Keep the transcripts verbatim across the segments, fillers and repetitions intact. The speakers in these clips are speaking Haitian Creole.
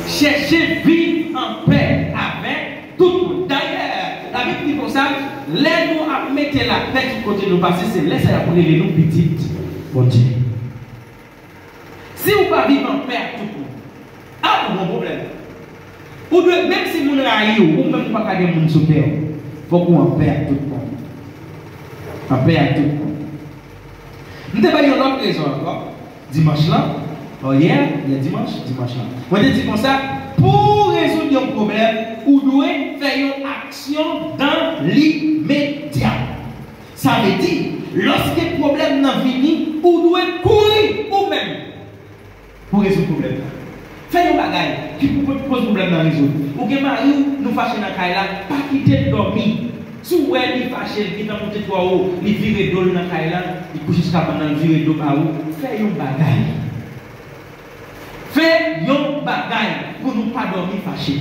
Chèche viv anpè avèk tout moun. Dayè, Labib di konsa, lè nou ap mete lapè tout kote nou pase, se lè sa y ap rele nou pitit Bondye. Si ou pa viv anpè ak tout moun, a, ou gen pwoblèm. Ou dwe, menm si moun rayi w, ou menm ou pa ka gen moun sou kè w. Fòk ou anpè ak tout moun. Anpè ak tout moun. M te bay yon lòt rezon ankò. Dimanch lan, ò, yè, yè dimanch, dimanch lan. Mwen te di konsa, pou w rezoud yon pwoblèm, ou dwe fè yon aksyon dan limedya. Sa vle di, lòske pwoblèm nan vini, ou dwe kouri ou menm pou rezoud pwoblèm nan. Fè yon bagay ki pou koz pwoblèm nan rezoud. Ou gen mari w, nou fache nan kay la, pa kite l dòmi. Si w wè li fache, li gentan monte twò wo, li vire do l nan kay la, li kouche sou kabann nan, li vire do ba ou, fè yon bagay. Fè yon bagay pou nou pa dòmi fache.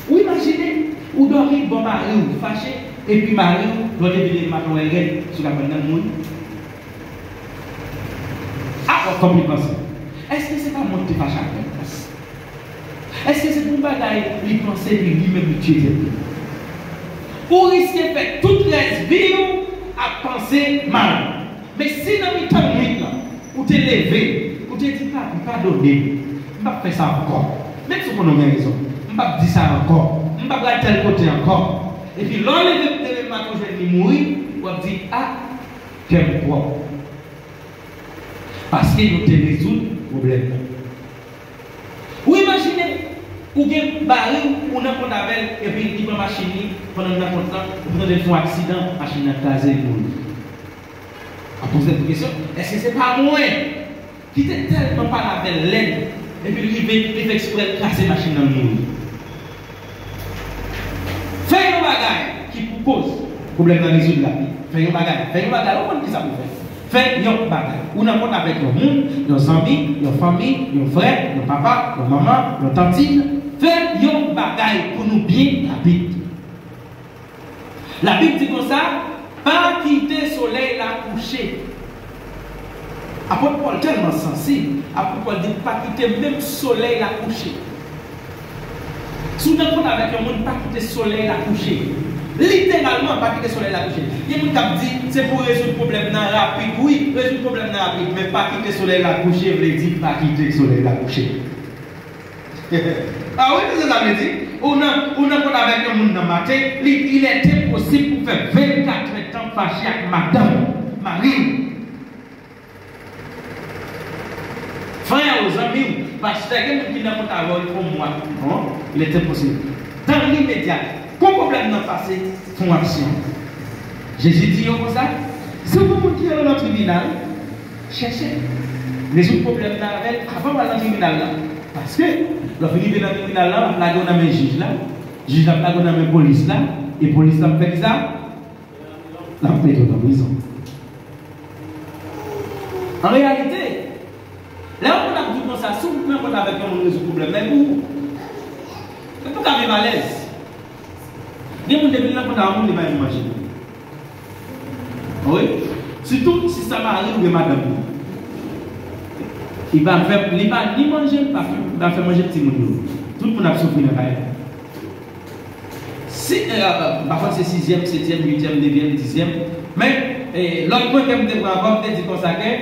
Ou imajine, ou dòmi bò mari w fache, epi mari w, lè w leve demen maten w wè l rèd sou kabann nan, l mouri. A, w ap konprann panse. Èske se pa mwen ki te fache avè l? Èske se pou yon bagay li panse epi li menm li tiye tèt li? Ou riske fè tout rès vi w ap panse mal. Men si nan mitan nwit lan, ou te leve, ou te di, "Papi, padone m. M p ap fè sa ankò." Menm si w konnen w gen rezon, "M p ap di sa ankò. M p ap pral tèl kote ankò." Epi lè w leve demen maten w jwenn li mouri, w ap di, "A, kè m pwòp." Paske nou te rezoud pwoblèm nan. Ou imajine, ou gen mari w, ou nan kont avè l, epi li pran machin li, pandan l nan kont lan, ou tande l fè yon aksidan, machin nan kraze, li mouri. W ap poze tèt ou kesyon, èske se pa mwen ki te tèlman pale avè l lèd, epi l rive, li fè eksprè, l kraze machin nan, l mouri? Fè yon bagay ki pou koz pwoblèm nan rezoud la. Fè yon bagay, fè yon bagay, ou konn kisa pou fè. Fè yon bagay. Ou nan kont avèk yon moun, yon zanmi, yon fanmi, yon frè, yon papa, yon manman, yon tantin. Fè yon bagay pou nou byen rapid. Labib di konsa, pa kite solèy la kouche. Apot Pòl tèlman sansib, apot Pòl di, pa kite menm solèy la kouche. Si w nan kont avèk yon moun, pa kite solèy la kouche. Literalman, pa kite solèy la kouche. Gen moun k ap di, se pou rezoud pwoblèm nan rapid. Wi, rezoud pwoblèm nan rapid, men pa kite solèy la kouche vle di pa kite solèy la kouche. A wi, se sa vle di. Ou nan, ou nan kont avèk yon moun nan maten, li, il est impossible pou fè vennkat èdtan fache ak madanm, mari w. Frè w, zanmi w, pastè, gen moun ki nan kont avè w, li fè yon mwa. Non, il est impossible. Dans l'immédiat, kon pwoblèm nan pase, fè yon aksyon. Jezi di yo konsa, si w gen moun ki rele w nan tribinal, chèche rezoud pwoblèm nan avè l avan w al nan tribinal la. Paske, lè w fin rive nan tribinal la, l ap lage w nan men jij la, jij la ap lage w nan men polis la, e polis la ap fè kisa? L ap mete w nan prizon. An reyalite, lè yon moun ap di w konsa, si w nan kont avèk yon moun rezoud pwoblèm nan, e pou ou. Ou pou ka viv alèz. Gen moun depi l nan kont a yon moun, li pa janm manje. Wi. Sitou si sa mari oubyen madanm li. Li pa fè, li pa ni manje, li pa fè, li pa fè manje timoun yo. Tout moun ap soufri nan kay la. Si, eh, m pa konn se sizyèm, setyèm, uityèm, nevyèm, dizyèm. Men, eh, lòt pwen ke m te pran ankò, m te di konsa ke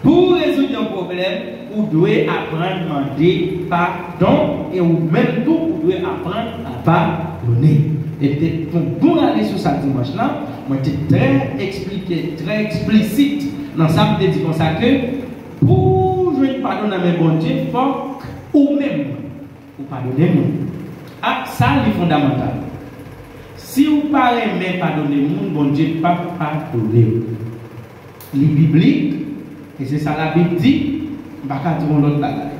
pou w rezoud yon pwoblèm, ou dwe aprann mande padon e ou menm tou, ou dwe aprann padone. E m te fè yon bon rale sou sa dimanch lan, mwen te trè eksplike, trè eksplisit nan sa m te di konsa ke pou w jwenn padon nan men Bondye, fòk ou menm ou padone moun. A, sa li fondamantal. Si w pa renmen padone moun, Bondye p ap padone w. Li biblik, e se sa Labib di, m pa ka di yon lòt bagay.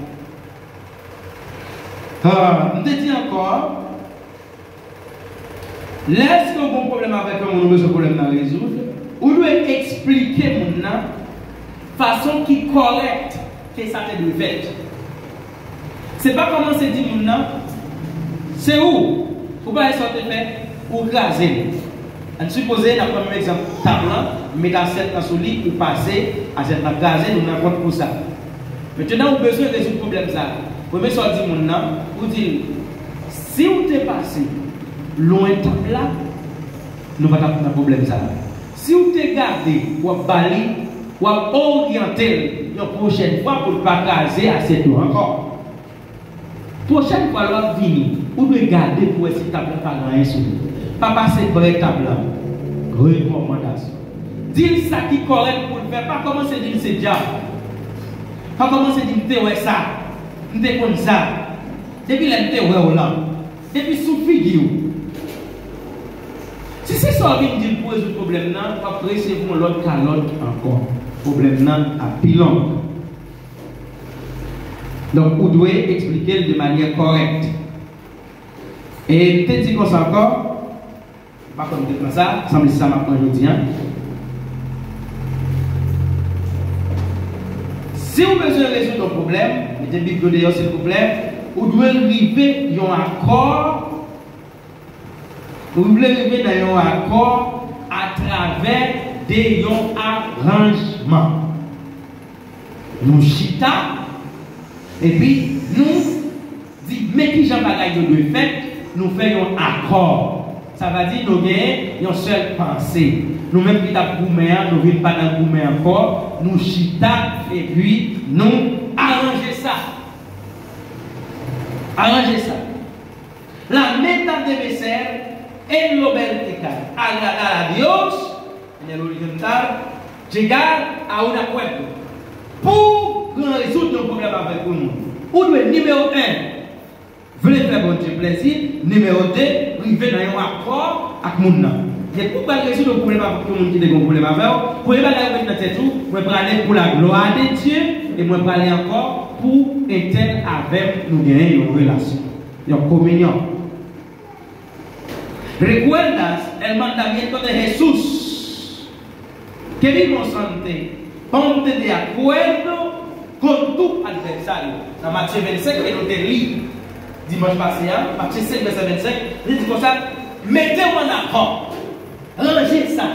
Ah, m te di ankò, lèske w gen yon pwoblèm avèk yon moun, ou bezwen pwoblèm nan rezoud, ou dwe eksplike moun nan fason ki kòrèk ke sa te dwe fèt. Se pa kòmanse di moun nan, se ou, ou pa wè sa w te fè, ou kraze l. Ann sipoze, n ap pran menm egzanp tab lan, m met asyèt lan sou li, ou pase, asyèt lan kraze, nou nan kont pou sa. Mentnan, ou bezwen rezoud pwoblèm sa a. Premye sa w di moun nan, ou di l, si w te pase lwen tab la, nou pa t ap nan pwoblèm sa a. Si w te gade, w ap ba li, w ap oryante l yon pwochèn fwa pou l pa kraze asyèt ou ankò. Pwochèn fwa lè w ap vini, ou dwe gade pou wè si tab la pa gen anyen sou li. Pa pase prè tab la. Rekòmandasyon. Di l sa ki kòrèk pou l fè. Pa kòmanse di l se dyab. Pa kòmanse di m te wè sa, m te konn sa. Depi lè m te wè w lan. Depi sou figi w. Si se sa w vin di l pou rezoud pwoblèm nan, w ap resevwa yon lòt kalòt ankò. Pwoblèm nan ap pi long. Donk, ou dwe eksplike l de manyè kòrèk. E m te di konsa ankò, m pa konn m te pran sa, sanble se sa m ap pran jodi a. Si w bezwen rezoud yon pwoblèm, mete Bib yo deyò silvouplè, ou dwe rive yon akò, ou dwe rive nan yon akò atravè de yon aranjman. Nou chita, epi nou di men kijan bagay yo dwe fèt, nou fè yon akò. Sa vle di nou genyen yon sèl panse. Nou menm ki t ap goumen an, nou vin pa nan goumen ankò, nou chita, epi nou aranje sa. Aranje sa. La meta debe ser en lo vertical, agradar a Dios en el horizontal, llegar a un acuerdo. Pou w rezoud yon pwoblèm avèk yon moun, ou dwe nimewo en, vle fè Bondye plezi, nimewo de, rive nan yon akò ak moun nan. Depi w pral rezoud yon pwoblèm avèk yon moun ki te gen yon pwoblèm avè w, premye bagay ou met nan tèt ou, mwen prale pour la gloire de Dieu, e mwen prale ankò pou entèl avè m nou genyen yon relasyon, yon kominyon. ¿Recuerdas el mandamiento de Jesús? Que vivimos ante ponte de acuerdo con tu adversario. Nan Matye vennsenk, ke nou te li dimanch pase a, Matye senk, vèsè vennsenk, li di konsa, mete w an akò, ranje sa,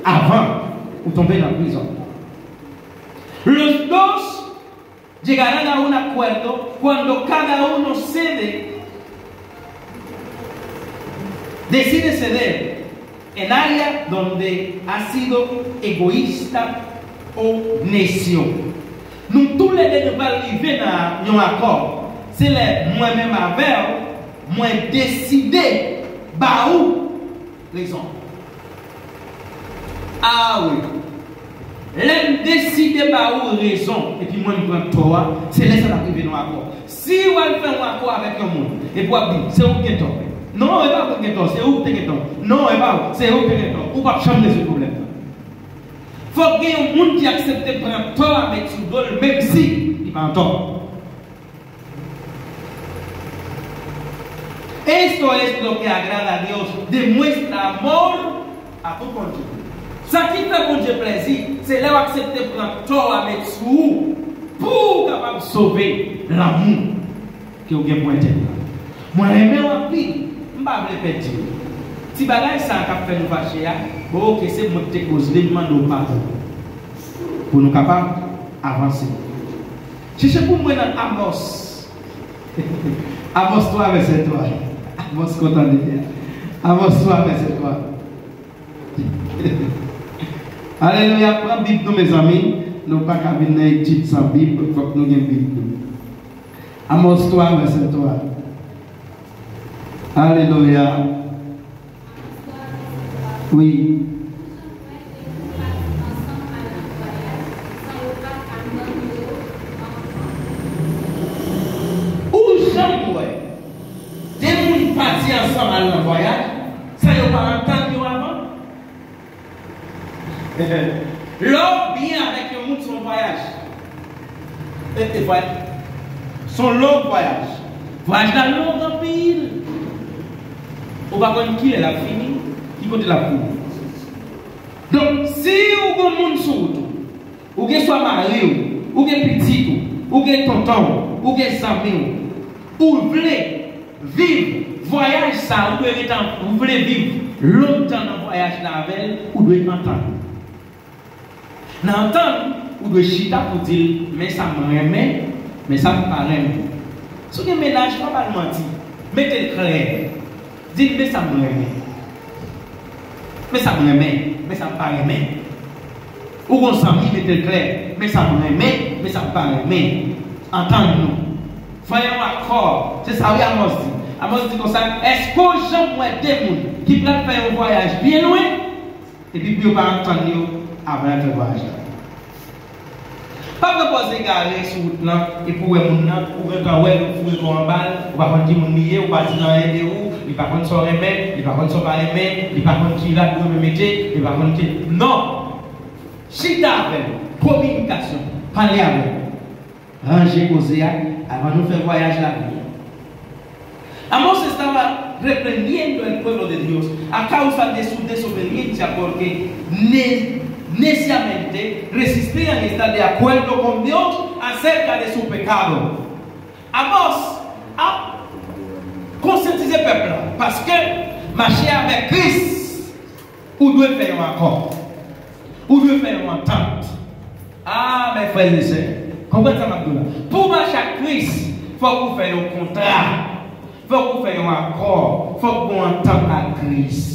avan ou tonbe nan prizon. Los dos llegarán a un acuerdo cuando cada uno cede, decide ceder en área donde ha sido egoísta o necio. Nou toulède nou pral rive nan yon akò. Se lè mwen menm avè w, mwen deside ba ou rezon. A wi. Lè m deside ba ou rezon, epi mwen m pran tò a, se lè sa n ap rive nan akò. Si w al fè yon akò avèk yon moun, epi w ap di, se ou k gen tò. Non, e pa ou k gen tò, se ou k te gen tò. Non, e pa ou, se ou k te gen tò. Ou p ap janm rezoud pwoblèm nan. Fòk gen yon moun ki aksepte pran tò a met sou do l, menm si li pa antò. Esto es lo que agrada a Dios, demuestra amor a tu cónyuge. Sa ki fè Bondye plezi, se lè w aksepte pran tò a met sou ou, pou w kapab sove lanmou ke w gen pou entèl la. Mwen renmen w anpil, m pa vle pèdi w. Ti bagay sa a k ap fè nou fache a, bon, oke, se mwen ki te koz li, m mande w padon. Pou nou kapab avanse. Chèche pou mwen nan Amòs. Amòs twa, vèsè twa. Amòs kontan li ye. Amòs twa, vèsè twa. Alelouya, pran Bib nou, mezanmi. Nou pa ka vin nan etid san Bib, fòk nou gen Bib nou. Amòs twa, vèsè twa. Alelouya. Wi. Ou janm wè de moun pati ansanm al nan vwayaj san yo pa antann yo avan? Lè w byen avèk yon moun, se yon vwayaj. E, e vwayaj. Se yon long vwayaj. Vwayaj la long anpil. Ou pa konn kilè l ap fini, ki kote l ap fini. Donk, si ou gen moun sou wout ou, ou gen swa mari w, ou gen pitit ou, ou gen tonton w, ou gen zanmi w, ou vle viv vwayaj sa, ou dwe ret an, ou vle viv lontan nan vwayaj la avè l, ou dwe antann. Nan antann, ou dwe chita pou di l, men sa m renmen, men sa m pa renmen. Si w gen mennaj, pa ba l manti. Mete l klè. Di l, men sa m renmen. Men sa m renmen. Men sa m pa renmen. Ou gon zanmi, mete l klè. Men sa m renmen. Men sa m pa renmen. Antann nou. Fè yon akò. Se sa wi Amòs di. Amòs di konsa, èske w janm wè de moun ki pral fè yon vwayaj byen lwen? Epi pou yo pa antann yo avan y al fè vwayaj la. Pa pran pòz egare sou wout lan, epi w wè moun nan, ou gentan wè l, ou foure kò w anba l, ou pa konn ki moun li ye, ou pa di l anyen de ou, li pa konn sa w renmen, li pa konn sa w pa renmen, li pa konn ki rad ou renmen mete, li pa konn ki. Non! Chita avè l, kominikasyon, pale avè l. Ranje koze a avan nou fè vwayaj lavi a. Amós estaba reprendiendo al pueblo de Dios a causa de su desobediencia, porque ne- neciamente resistían estar de acuerdo con Dios acerca de su pecado. Amós ap konsyantize pèp la, paske mache avèk Kris, ou dwe fè yon akò. Ou dwe fè yon antant. Ah, mes frères et sœurs, konprann sa m ap di w la. Pou w mache ak Kris, fòk ou fè yon kontra. Fòk ou fè yon akò. Fòk ou antant ak Kris.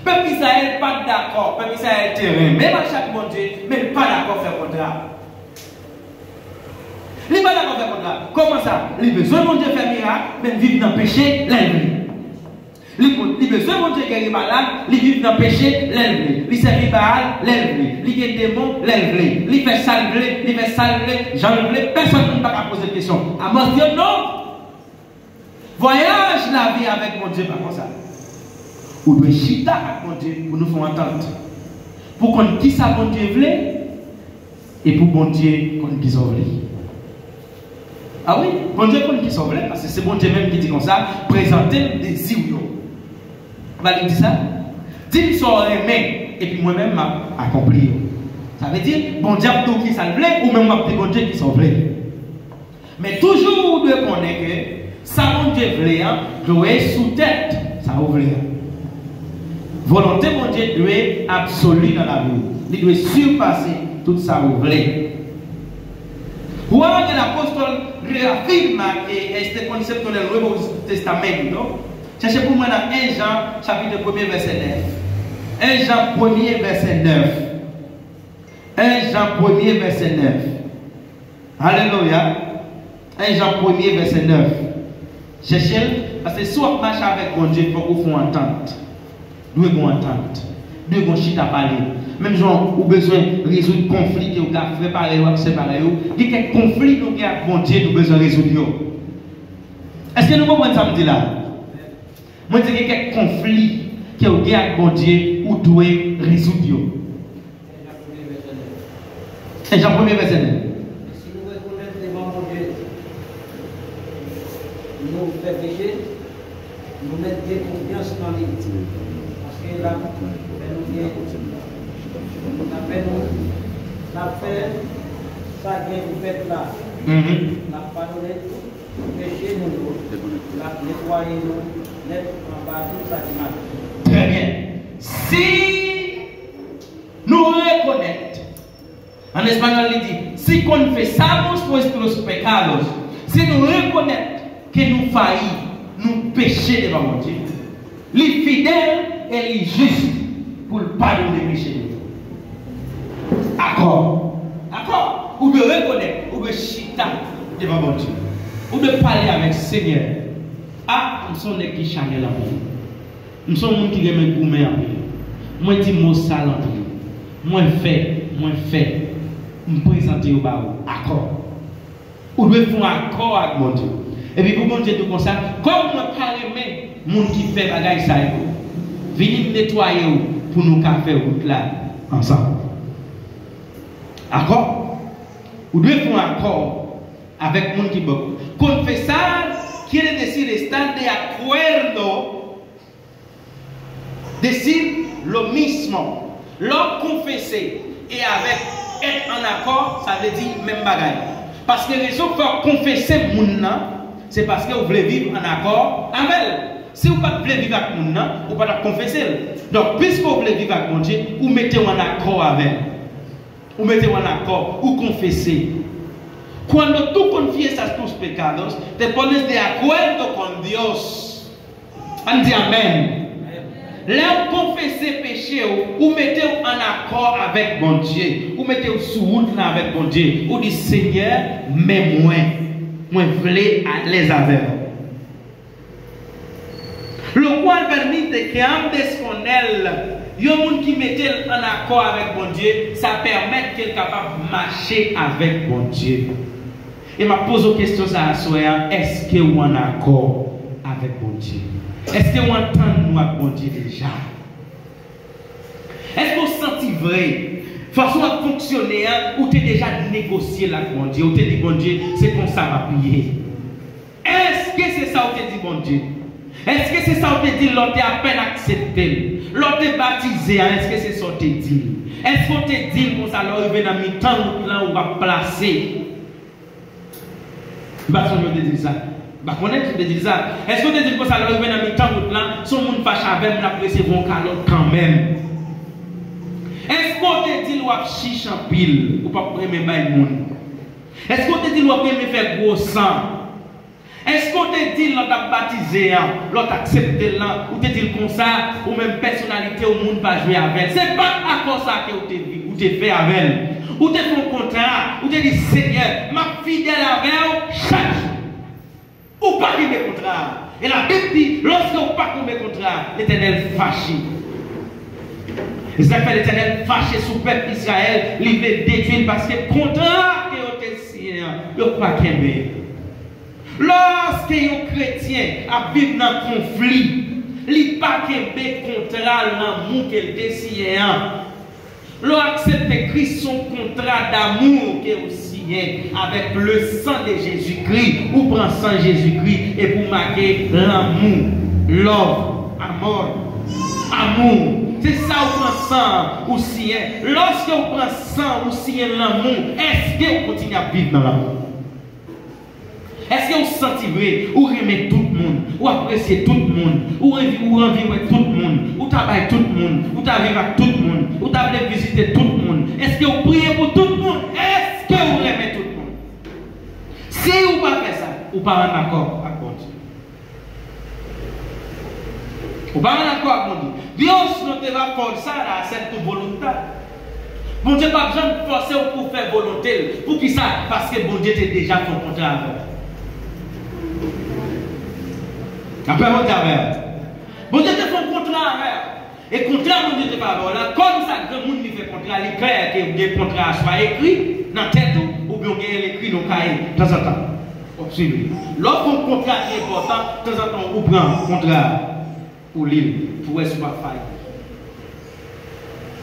Pèp Izrayèl pa t dakò. Pèp Izrayèl te renmen mache ak Bondye, men l pa dakò fè kontra. Li pa dakò fè kontra. Kòman sa? Li bezwen Bondye fè mirak, men l viv nan peche lè l vle. Li, li bezwen Bondye geri malad, li viv nan peche lè l vle. Li sèvi Baal lè l vle. Li gen demon lè l vle. Li fè sa l vle, li fè sa l vle, jan l vle. Pèsonn moun pa ka poze l kesyon. Amòs di yo non. Vwayaj lavi avèk Bondye pa konsa. Ou dwe chita ak Bondye pou nou fè yon antant. Pou konn kisa Bondye vle, e pou Bondye konn kisa w vle. A wi, Bondye konn kisa w vle, paske se Bondye menm ki di konsa, prezante m dezi w yo. Ba li di sa, di m sa w renmen, epi mwen menm m ap akonpli yo. Sa vle di, Bondye ap di w kisa l vle, ou menm w ap di Bondye kisa w vle. Men toujou ou dwe konnen ke sa Bondye vle an dwe sou tèt sa ou vle an. Volonte Bondye dwe absoli nan lavi w. Li dwe sipase tout sa ou vle. Juan el apóstol reafirma que este concepto en el Nuevo Testamento. Chèche pou mwen nan en Jan chapit premye vèsè nèf. En Jan premye vèsè nèf. En Jan premye vèsè nèf. Alelouya. En Jan premye vèsè nèf. Chèche l, paske si w ap mache avèk Bondye, fòk ou fè yon antant. Dwe gon antant. Dwe gon chita pale. Menm jan ou bezwen rezoud konfli ke ou gen ak frè parèy ou, ak sè parèy ou, gen kèk konfli nou gen ak Bondye, nou bezwen rezoud yo. Èske nou konprann sa m di la? Mwen di gen kèk konfli ke ou gen ak Bondye, ou dwe rezoud yo. En Jan premye vèsè nèf. Si nou rekonèt devan Bondye, nou fè peche, nou mèt gen konfyans nan li. Paske l ap fè nou byen. L ap fè nou, l ap fè sa gen pou fèt la. Mhm. L ap padone tout peche nou yo. L ap netwaye nou nèt anba tout sa ki mal. Trè byen. Si nou rekonèt, an espanyòl li di, si confesamos nuestros pecados, si nou rekonèt ke nou fayi, nou peche devan Bondye, li fidèl e li jis pou l padone peche nou yo. Akò. Akò. Ou dwe rekonèt, ou dwe chita devan Bondye. Ou dwe pale avèk Senyè. A, m se yon nèg ki chanèl anpil. M se yon moun ki renmen goumen anpil. Mwen di mo sal anpil. Mwen fè, mwen fè. M prezante yo ba ou. Akò. Ou dwe fè yon akò ak Bondye. Epi pou Bondye di w konsa, kòm mwen pa renmen moun ki fè bagay sa yo, vini m netwaye w pou nou ka fè wout la ansanm. Akò? Ou dwe fè yon akò avèk moun ki ba w. Confesar quiere decir estar de acuerdo, decir lo mismo. Lè w konfese e avèk èt an akò, sa vle di menm bagay. Paske rezon k fè w konfese moun nan, se paske w vle viv an akò avè l. Si w pa t vle viv ak moun nan, ou pa t ap konfese l. Donk, piske w vle viv ak Bondye, ou mete w an akò avè l. Ou mete w an akò, ou konfese. Cuando tú confiesas tus pecados, te pones de acuerdo con Dios. Ann di amèn. Lè w konfese peche w, ou mete w ann akò avèk Bondye. Ou mete w sou wout la avèk Bondye. Ou di, Senyè, men mwen. Mwen vle alèz avè w. Lo cual permite que andes con él. Yon moun ki mete l ann akò avèk Bondye, sa pèmèt ke l kapab mache avèk Bondye. E m ap poze w kesyon sa a aswè a, èske w ann akò avèk Bondye? Èske w antann ou ak Bondye deja? Èske w santi vre fason w ap fonksyone an, ou te deja negosye l ak Bondye? Ou te di, Bondye, se konsa m ap ye. Èske se sa w te di Bondye? Èske se sa w te di l lè w te apèn aksepte l? Lè w te batize a, èske se sa w te di l? Èske w te di l konsa lè w rive nan mitan wout lan, w ap plase? M pa sonje w te di l sa. M pa konnen si w te di l sa. Èske w te di l konsa lè w rive nan mitan wout lan, si yon moun fache avè m, l ap resevwa yon kalòt kanmenm? Èske w te di l w ap chich anpil, ou p ap renmen bay moun? Èske w te di l w ap renmen fè gwo san? Èske w te di l lè w t ap batize an, lè w t aksepte l lan, ou te di l konsa, ou menm pèsonalite w, moun pa jwe avè l? Se pa akò sa ke w te vi-, ou te fè avè l. Ou te fè yon kontra, ou te di, Senyè, m ap fidèl avè w chak jou. Ou pa kenbe kontra a. E Labib di, lòske ou pa kenbe kontra a, Letènèl fache. E sa k fè Letènèl fache sou pèp Izrayèl, li vle detwi l, paske kontra ke yo te siyen an, yo pa kenbe. Lòske yon kretyen ap viv nan konfli, li pa kenbe kontra lanmou ke l te siyen an. Lè w aksepte Kris, se yon kontra damou ke w siyen avèk le san de Jezikri. Ou pran san Jezikri epi w make lanmou, love, amor, amour. Se sa ou pran san an, ou siyen. Lòske ou pran san, ou siyen lanmou, èske ou kontinye ap viv nan lanmou? Èske ou santi vre ou renmen tout moun, ou apresye tout moun, ou anvi, ou anvi wè tout moun, ou ta bay tout moun, ou ta viv ak tout moun, ou ta vle vizite tout moun? Èske ou priye pou tout moun? Èske ou renmen tout moun? Si ou pa fè sa, ou pa ann akò ak Bondye. Ou pa ann akò ak Bondye. Dios no te va a forzar a hacer tu voluntad. Bondye p ap janm fòse w pou w fè volonte l. Poukisa? Paske Bondye te deja fè yon kontra avè w. Apre Bondye avè w. Bondye te fè yon kontra avè w. E kontra Bondye te fè avè w la, kòm sa granmoun li fè kontra, li klè ke w gen kontra a swa ekri nan tèt ou, oubyen w genyen l ekri nan yon kaye tanzantan. W ap swiv li. Lè w fè yon kontra ki enpòtan, tanzantan ou pran kontra a. Ou li l pou w wè si w pa fayi.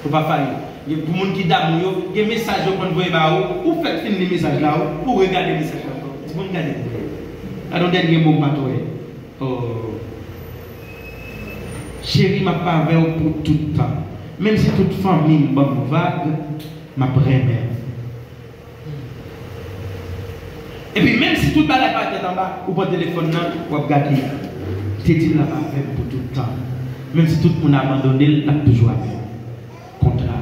Ou pa fayi. Gen pou moun ki damou yo, gen mesaj yo konn voye ba ou, ou fèk fin li mesaj la, ou, ou regade mesaj la ankò. Ou di, "Bon, gade, gade yon dènye mo m pa t wè." Oh. Cheri, m ap avè w pou tout tan. Menm si tout fanmi m ban m vag, m ap renmen w. Epi menm si tout bagay parèt tèt anba, ou pran telefòn nan, w ap gade. Li te di l l ap avè m pou tout tan. Menm si tout moun abandone l, l ap toujou avè m. Kontra.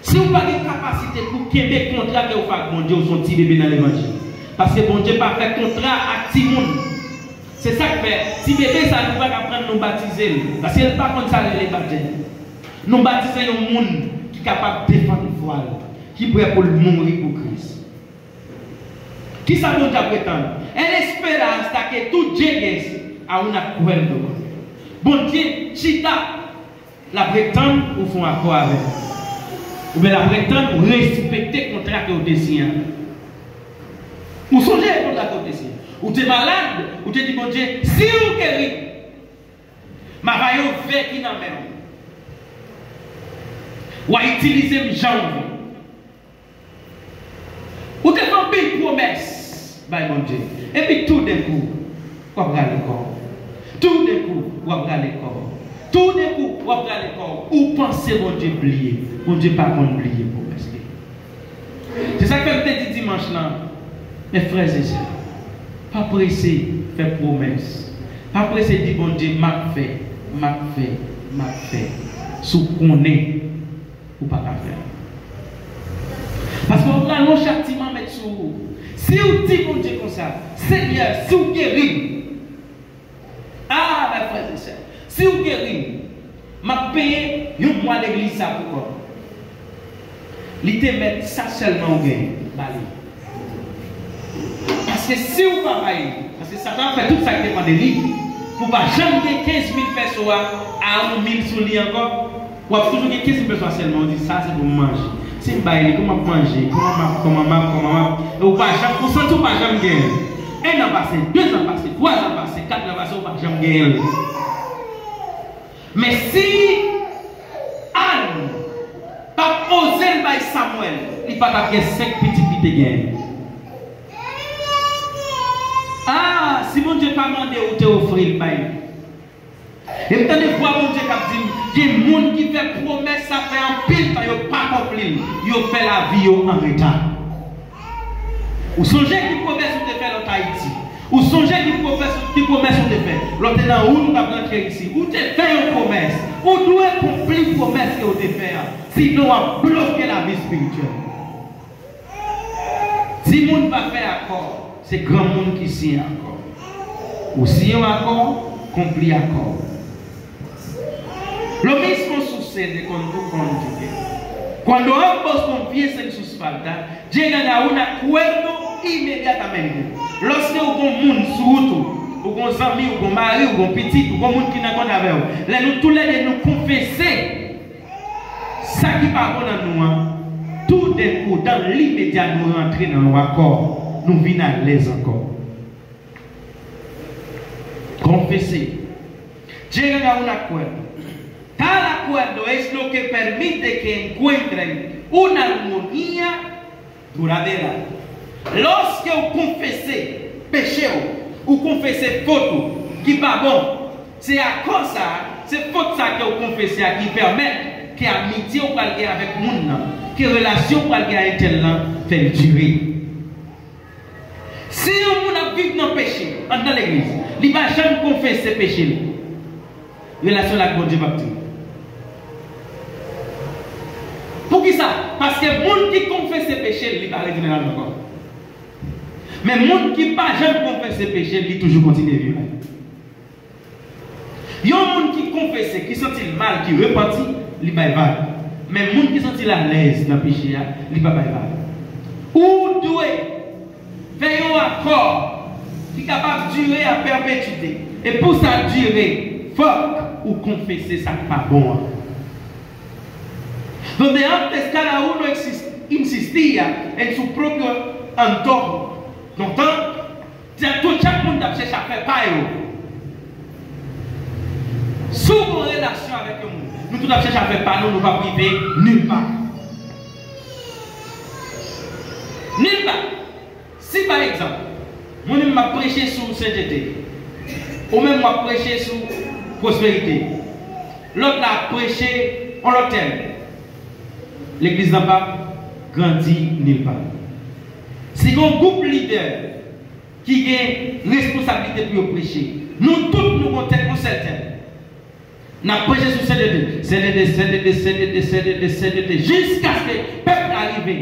Si w pa gen kapasite pou kenbe kontra ke w fè ak Bondye, ou se yon ti bebe nan levanjil. Paske Bondye pa fè kontra ak timoun. Se sa k fè, ti bebe sa nou pa ka pran nou batize l. Paske l pa konn sa rele batèm. Nou batize yon moun ki kapab defann fwa l, ki prè pou l mouri pou Kris. Kisa Bondye ap ret tann? Él espera hasta que tú llegues a un acuerdo. Bondye chita, l ap ret tann ou fè yon akò avè l. Oubyen l ap ret tann ou respekte kontra ke w te siyen an. Ou sonje kontra ke w te siyen? Ou te malad, ou te di Bondye, "Si w geri m, m a ba yo vè ki nan men w. W a itilize m jan w vle." Ou te fè anpil pwomès bay Bondye. Epi toudenkou, w ap rale kò w. Toudenkou, w ap rale kò w. Toudenkou, w ap rale kò w. Ou panse Bondye bliye. Bondye pa konn bliye pwomès li. Se sa k fè m te di dimanch lan, men frè e sè, pa prese fè pwomès. Pa prese di Bondye, "M ap fè, m ap fè, m ap fè." Si w konnen ou pa ka fè l. Paske w ap rale yon chatiman met sou ou. Si w di Bondye konsa, Senyè, si w geri m, ah, mè frè e sè, si w geri m, m ap peye yon mwa legliz sa pou kò m. Li te mèt sa sèlman ou genyen, ba li. Paske si w pa bay li, paske Satan ap fè tout sa k depann de li, pou w pa janm gen kenz mil pèso a, a yon mil sou li ankò, w ap toujou gen kenz mil pèso a sèlman, ou di, "Sa se pou m manje. Si m bay li, kòman m ap manje? Kòman m ap, kòman m ap, kòman m ap?" E ou pa janm, ou santi ou pa janm genyen l. En an pase, de zan pase, twa zan pase, kat zan pase, ou pa janm genyen l. Men si Ann pa t oze l bay Samwèl, li pa t ap gen senk pitit li te genyen. Ah, si Bondye pa mande ou te ofri l bay li. E m tande vwa Bondye k ap di m, gen moun ki fè pwomès sa fè anpil tan yo pa konpli l, yo fè lavi yo an reta. Ou sonje ki pwomès ou te fè lè w t Ayiti? Ou sonje ki pwomès, ki pwomès ou te fè lè w te nan wout ou t ap rantre isi? Ou te fè yon pwomès. Ou dwe konpli pwomès ke w te fè a. Sinon, w ap bloke lavi espirityèl. Timoun pa fè akò, se granmoun ki siyen akò. Ou siyen yon akò, konpli akò. Lo mismo sucede con tu cónyuge. Cuando ambos confiesen sus faltas, llegan a un acuerdo inmediatamente. Lòske ou gon moun sou wout ou, ou gon zanmi, ou gon mari, ou gon pitit, ou gon moun ki nan kont avè w, lè nou toulède nou konfese sa ki pa bon nan nou an, toudenkou, dan limedya, nou rantre nan yon akò, nou vin alèz ankò. Confesé. Llegan a un acuerdo. Tal acuerdo es lo que permite que encuentren una armonía duradera. Lòske w konfese peche w, ou konfese fot ou ki pa bon, se akò sa a, se fot sa ke w konfese a ki pèmèt ke amitye w pral gen avèk moun nan, ke relasyon w pral gen a entèl lan, fè l dire. Si yon moun ap viv nan peche anndan legliz, li pa janm konfese peche l, relasyon l ak Bondye p ap dire. Poukisa? Paske moun ki konfese peche l, li pa retounen ladan l ankò. Men moun ki pa janm konfese peche l, li toujou kontinye viv la. Yon moun ki konfese, ki santi l mal, ki repanti, li bay vag. Men moun ki santi l alèz nan peche a, li pa bay vag. Ou dwe fè yon akò ki kapab dire a pèpetite. E pou sa dire, fòk ou konfese sa k pa bon an. Donde antes cada uno exis- insistía en su propio antojo, dontan, Chak, tout, chak moun t ap chèche ap fè pa yo. Si w gen yon relasyon avèk yon moun, nou tout ap chèche ap fè pa nou, nou p ap rive nil pa. Nil pa. Si, pa egzanp, mwen menm m ap preche sou senjete, ou menm w ap preche sou pwosperite, lòt la ap preche yon lòt tèm, legliz lan p ap grandi nil pa. Si gen yon gwoup lidè ki gen responsablite pou yo preche. Nou tout, nou gon tèt, yon sèl tèt. N ap preche sou senjete, senjete, senjete, senjete, senjete, senjete, jiskaske pèp la rive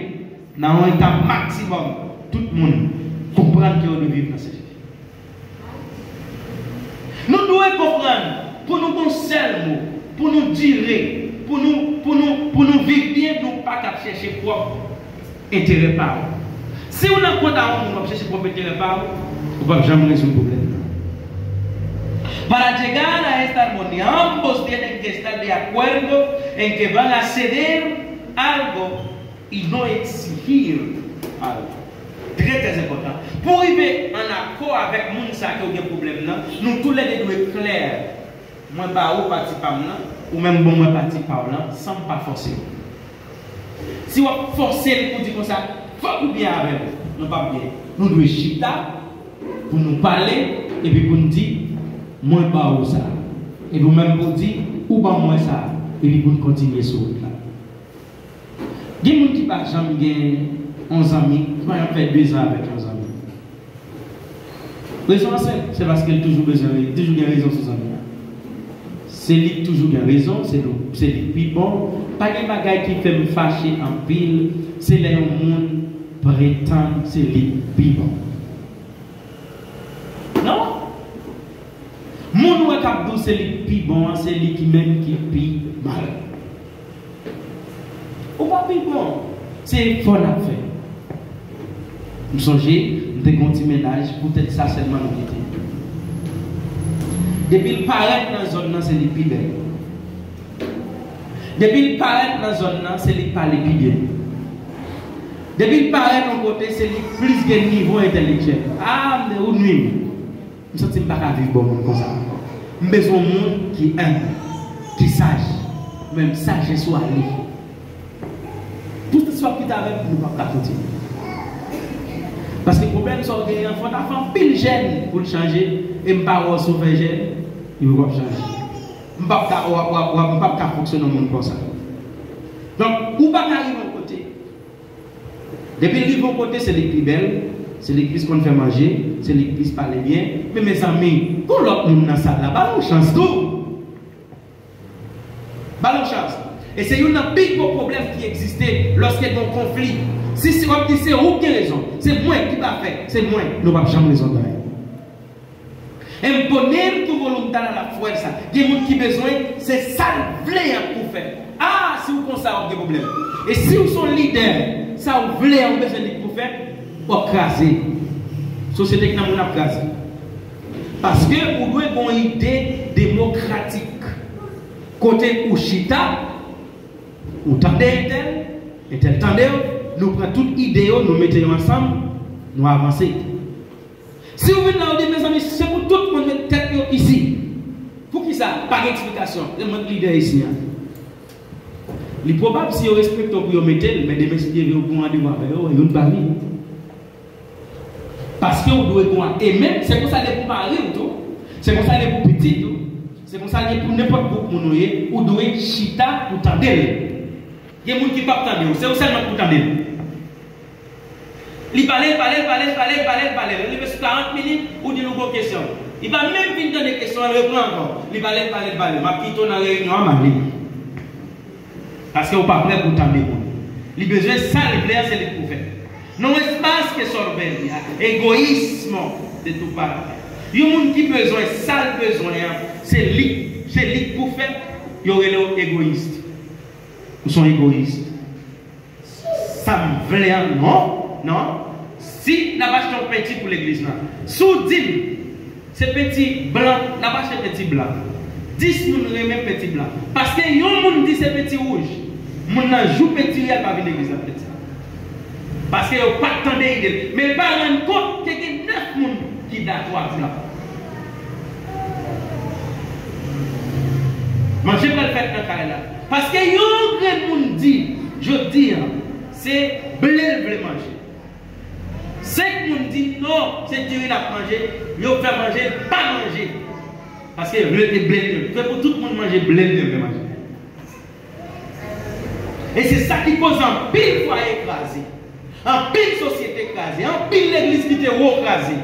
nan yon etap maksimòm, tout moun konprann ke yo dwe viv nan senjete. Nou dwe konprann, pou nou gon sèl mo, pou nou dire, pou nou, pou nou, pou nou viv byen, nou pa t ap chèche pwòp enterè pa w. Si w nan kont a yon moun w ap chèche pwòp enterè pa w, ou p ap janm rezoud pwoblèm nan. Para llegar a esta armonía, ambos tienen que estar de acuerdo en que van a ceder algo y no exigir algo. Trè, trè enpòtan. Pou w rive an akò avèk moun sa ke w gen pwoblèm nan, nou toulède dwe klè. Mwen ba ou pati pa m nan, ou menm ban mwen pati pa w lan, san m pa fòse w. Si w ap fòse l pou di konsa, fòk ou byen avè m, nou p ap byen. Nou dwe chita pou nou pale, epi pou n di, mwen ba ou sa. Epi ou menm pou w di, ou ban mwen sa. Epi pou n kontinye sou wout la. Gen moun ki pa janm gen yon zanmi, ki pa janm fè de zan avèk yon zanmi. Rezon an senp, se paske l toujou bezwen, li toujou gen rezon sou zanmi an. Se li k toujou gen rezon, se li, se li k pi bon. Pa gen bagay ki fè m fache anpil, se lè yon moun pretann se li k pi bon. Non. Moun ou wè k ap di w se li k pi bon an, se li ki menm ki pi mal. Ou pa pi bon. Se efò n ap fè. M sonje, m te gen yon ti mennaj, poutèt sa sèlman nou kite. Depi l parèt nan zòn nan, se li k pi bèl. Depi l parèt nan zòn nan, se li k pale pi byen. Depi l parèt yon kote, se li k plis gen nivo entèlektyèl. A, men ou nwi m. M santi m pa ka viv bò moun konsa ankò. M bezwen yon moun ki enb, ki saj, menm sajès ou ale. Tout sa w ap kite avè m, nou p ap ka kontinye. Paske pwoblèm sa w genyen an, fò w ta fè anpil jèn pou l chanje, e m pa wè w si w fè jèn, li poko ap chanje. M p ap ka, w ap, w ap, w ap, m p ap ka fonksyone yon moun konsa. Donk, ou pa ka rive yon kote. Depi l rive yon kote, se li k pi bèl, se li k plis konn fè manje, se li k plis pale byen. Men mezanmi, gon lòt moun nan sal la, ba l yon chans tou. Ba l yon chans. E se youn nan pi gwo pwoblèm ki egziste lòske gen yon konfli. Si, si w ap di se ou k gen rezon, se mwen ki pa fè, se mwen, nou p ap janm rezon nan anyen. Emponen tu voluntad a la fuerza. Gen moun ki bezwen, se sa l vle an pou fè. A, si w konsa, w ap gen pwoblèm. E si w se yon lidè, sa w vle an, w bezwen li pou fè, w ap kraze. Sosyete k nan moun ap kraze. Paske ou dwe gen yon ide demokratik. Kote ou chita, ou tande entèl, entèl tande w, nou pran tout ide yo, nou mete yo ansanm, nou avanse. Si w vin la, ou di, mezanmi, se pou tout moun met tèt yo isi. Poukisa? Pa gen eksplikasyon. Se mwen k lidè isi a. Li pwobab si yo respekte w pou yo mete l, men demen si Dye vle, ou gen yon randevou avè yo, youn pa vini. Paske ou dwe gen yon, e menm, se konsa l ye pou mari w tou, se konsa l ye pou pitit ou, se konsa l ye pou nenpòt gwoup moun ou ye, ou dwe chita pou tande l. Gen moun ki p ap tande w, se ou sèlman pou tande l. Li pale, l pale, l pale, l pale, l pale, l pale. Li rive sou karant minit, ou di l ou gon kesyon. Li pa menm fin tande kesyon an, l repran ankò. Li pale, l pale, l pale. M ap kite w nan reyinyon an, m ale. Paske ou pa prè pou tande moun. Li bezwen sa l vle a, se li k pou fè. Nan yon espas ke soberbia, egoísmo de tu parte. Yon moun ki bezwen sa l bezwen an, se li, se li k pou fè, yo rele w egoyis. Ou se yon egoyis. Sa m vle an, non, non. Si n ap achte yon penti pou legliz la, si w di m se penti blan, n ap achte penti blan, dis moun renmen penti blan. Paske yon moun di se penti wouj, moun nan jou penti a, l pa vin legliz la penti. Paske yo pa t tande ide l. Men l pa rann kont ke gen nèf moun ki dakò ak blan. Manje pral fèt nan kay la. Paske yon grenn moun di, jodi a, se ble l vle manje. Senk moun di, non, se diri n ap manje, yo fè manje, l pa manje. Paske ble, e ble l te, se pou tout moun manje ble l te vle manje. E se sa ki koz anpil fwaye kraze. Anpil sosyete kraze, anpil legliz ki te wo kraze,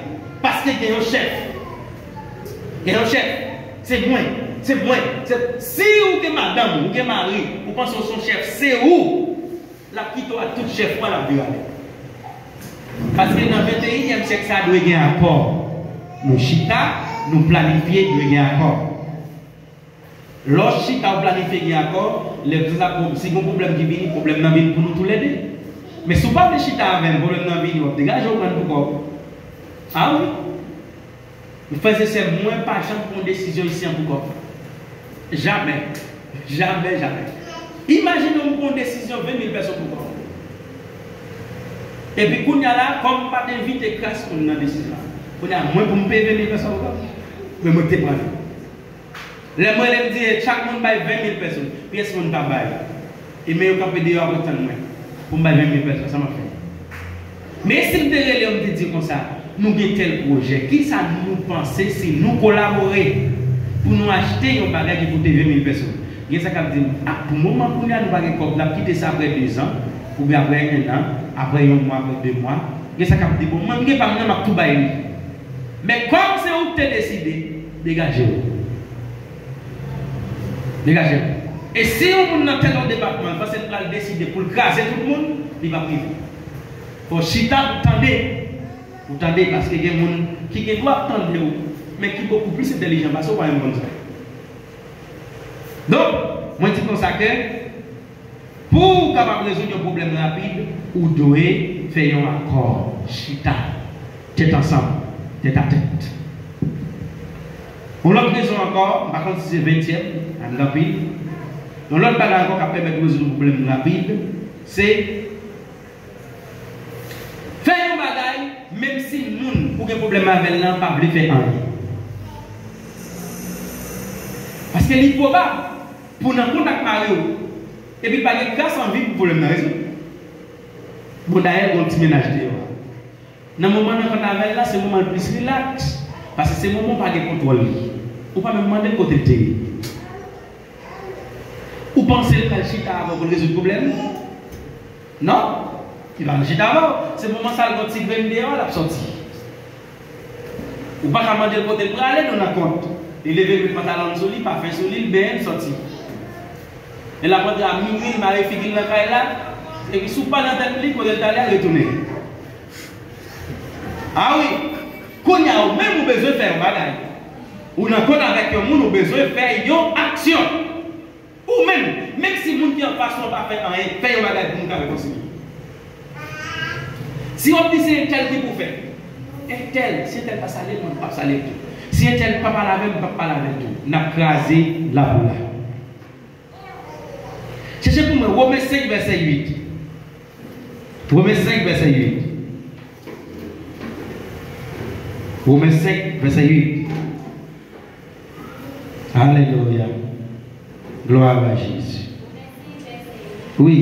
paske gen yon chèf. Gen yon chèf. Se mwen, se mwen. Se, si ou gen madanm ou, ou gen mari, ou panse w se yon chèf, se ou. L ap kite w ak tout chèf ou a, l ap vire ale. Paske nan venteyinyèm syèk sa dwe gen akò. Nou chita, nou planifye, dwe gen akò. Lè w chita w planifye gen akò, lè sa, si gon pwoblèm ki vini, pwoblèm nan vin pou nou toulède. Men si w pa vle chita avè m, pwoblèm nan vini, w ap degaje w pran l pou kò w. A wi. Frè e sè, mwen pa janm pran yon desizyon isi an pou kò m. Jamè. Jamè, jamè. Imajine w m pran yon desizyon ven mil pèsòn pou kò m. Epi kounye a la, kòm m pa t envite kras moun nan desizyon an, kounye a, mwen pou m peye ven mil pèsòn pou kò m? Men mwen te pran l. Lè m rele m di, chak moun bay ven mil pèsòn, pyès moun pa bay. E men yo kanpe deyò ap tann mwen pou m bay ven mil pèsòn, sa m ap fè? Men si m te rele yo, m te di konsa, nou gen tèl pwojè, kisa nou panse si nou kolabore pou nou achte yon bagay ki koute ven mil pèsòn? Gen sa k ap di m, a, pou moman kounye a nou pa gen kòb, n ap kite sa apre dezan, oubyen apre en an, apre yon mwa, apre de mwa. Gen sa k ap di, bon, mwen m gen pa m nan, m ap tou bay li. Men kòm se ou k te deside, degaje w. Degaje w. E si yon moun nan tèl yon depatman, l panse l pral deside pou l kraze tout moun, li p ap rive. Fò w chita pou w tande. Pou w tande, paske gen moun ki gen dwa ap tande w, men ki bokou plis entèlijan pase w, pa menm konn sa. Donk, mwen di konsa ke pou w kapab rezoud yon pwoblèm rapid, ou dwe fè yon akò, chita, tèt ansanm, tèt a tèt. Yon lòt rezon ankò, m pa konn si se ventyèm, ann anpil. Yon lòt bagay ankò k ap pèmèt ou rezoud yon pwoblèm rapid, se fè yon bagay, menm si moun ou gen pwoblèm avè l lan pa vle fè anyen. Paske li pwobab pou nan kontak mari w, epi pa gen kras anvi pou pwoblèm nan rezoud. Bon, dayè, gon ti mennaj deyò a. Nan moman nan konn avè l la, se moman l plis rilaks. Paske se moman w pa gen kontwòl li. Ou pa menm mande l kote l te ye. Ou panse l pral chita avè w pou l rezoud pwoblèm? Non. Li pa pral chita avè w. Se moman sa l gon ti grenn deyò, l ap sòti. Ou pa ka mande l kote l prale, nou nan kont. Li leve, l met pantalon l sou li, pafen sou li, l benyen, l sòti. E l ap rantre a minui, l mare figi l nan kay la. Epi si w pa nan tèt li, kote l t ale a, l retounen. A wi, kounye a ou menm ou bezwen fè yon bagay. Ou nan kont avèk yon moun, ou bezwen fè yon aksyon. Ou menm, menm si moun ki anfas ou an pa fè anyen, fè yon bagay pou moun ka rekonsile. Si w ap di se entèl ki pou fè, entèl, si entèl pa salye m, mwen p ap salye l tou. Si entèl pa pale avè m, m p ap pale avè l tou. N ap kraze labou la. Chèche pou mwen Women senk vèsè uit. Women senk vèsè uit. Women senk vèsè uit. Alelouya. Glwa a Jezi. Wi.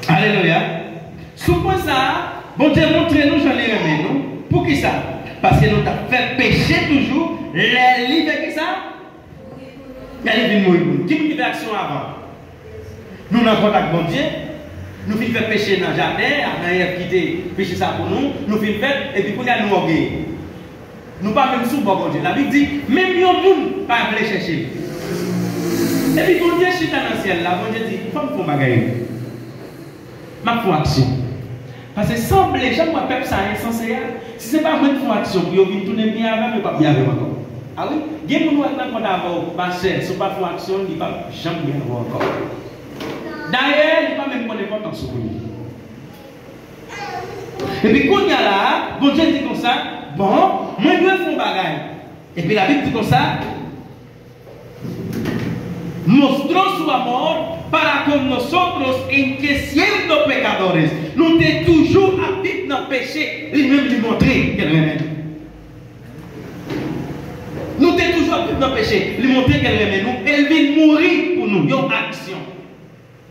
Alelouya. Sou pwen sa a, Bondye montre nou jan li renmen nou. Poukisa? Paske nou t ap fè peche toujou lè li fè kisa? Lè li vin mouri pou nou. Ki moun ki fè aksyon avan? Nou nan kont ak Bondye. Nou fin fè peche nan jaden, Adan e Èv kite peche sa pou nou. Nou fin fè l, epi kounye a nou ògeye. Nou pa menm sou bò Bondye. Labib di, menm yon moun pa vle chèche l. Epi Bondye chita nan syèl la, Bondye di, fò m fè yon bagay. M ap fè yon aksyon. Paske sanble, jan m wè pèp sa a ensanse a, si se pa mwen k fè yon aksyon pou yo vin tounen byen avè m, yo p ap byen avè m ankò. A wi, gen moun ou wè k nan kont avè w, pastè, si w pa fè yon aksyon, li p ap janm byen avè w ankò. Dayè, li pa menm konn enpòtans ou pou li. Epi kounye a la a, Bondye di konsa, bon, mwen dwe fè yon bagay. Epi Labib di konsa, mostró su amor para con nosotros en que siendo pecadores, nou te toujou ap viv nan peche, li menm li montre ke l renmen nou. Nou te toujou ap viv nan peche, li montre ke l renmen nou, e l vin mouri pou nou, yon aksyon.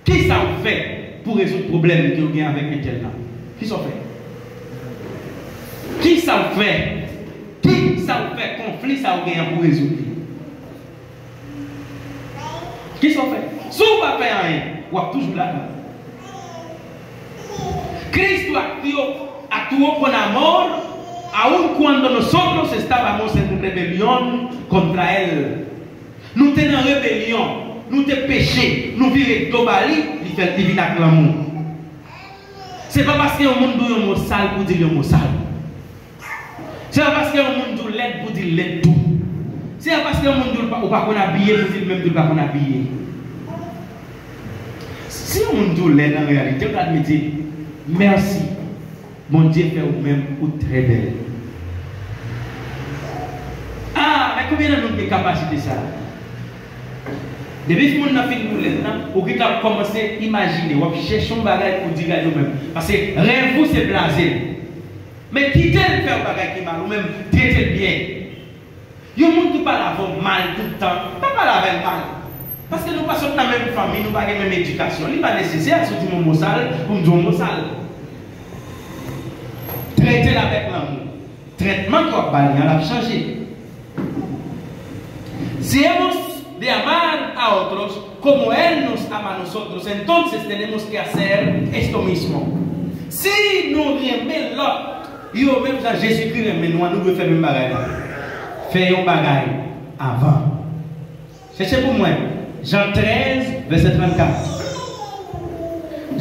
Kisa w fè pou rezoud pwoblèm ke w gen avèk entèl la? Kisa w fè? Kisa w fè? Kisa w fè konfli sa w gen an pou rezoud li? Kisa w fè? Si w pa fè anyen, w ap toujou ladan. Cristo actuó, actuó con amor, aun cuando nosotros estábamos en rebelión contra él. Nou te nan rebelyon, nou te peche, nou vire do ba li, li fè, li vin ak lanmou. Se pa paske yon moun di w yon mo sal pou di l yon mo sal. Se pa paske yon moun di w lèd pou di l lèd tou. Se pa paske yon moun di w pa, ou pa konn abiye pou di l menm di l pa konn abiye. Si yon moun di w lèd an reyalite, ou ta dwe di mèsi. Bondye fè ou menm ou trè bèl. Ah, men konbyen nan nou ki gen kapasite sa a? Depi moun nan fin di w lèd nan, ou gentan ap kòmanse imajine, w ap chèche yon bagay pou di gade ou menm. Paske rèv ou se blaze l. Men kite l fè yon bagay ki mal, ou menm trete l byen. Yon moun ki pale avè w mal tout tan, pa pale avè l mal. Paske nou pa sot nan menm fanmi, nou pa gen menm edikasyon. Li pa nesesè si w di m yon mo sal, pou m di w yon mo sal. Trete l avèk lanmou. Trètman ke w ap ba li an, l ap chanje. Si hemos de amar a otros como Él nos ama a nosotros, entonces tenemos que hacer esto mismo. Si nou renmen lòt, Yo, menm jan Jezikri renmen nou an, nou dwe fè menm bagay la. Fè yon bagay avan. Chèche pou mwen Jan trèz, vèsè trannkat.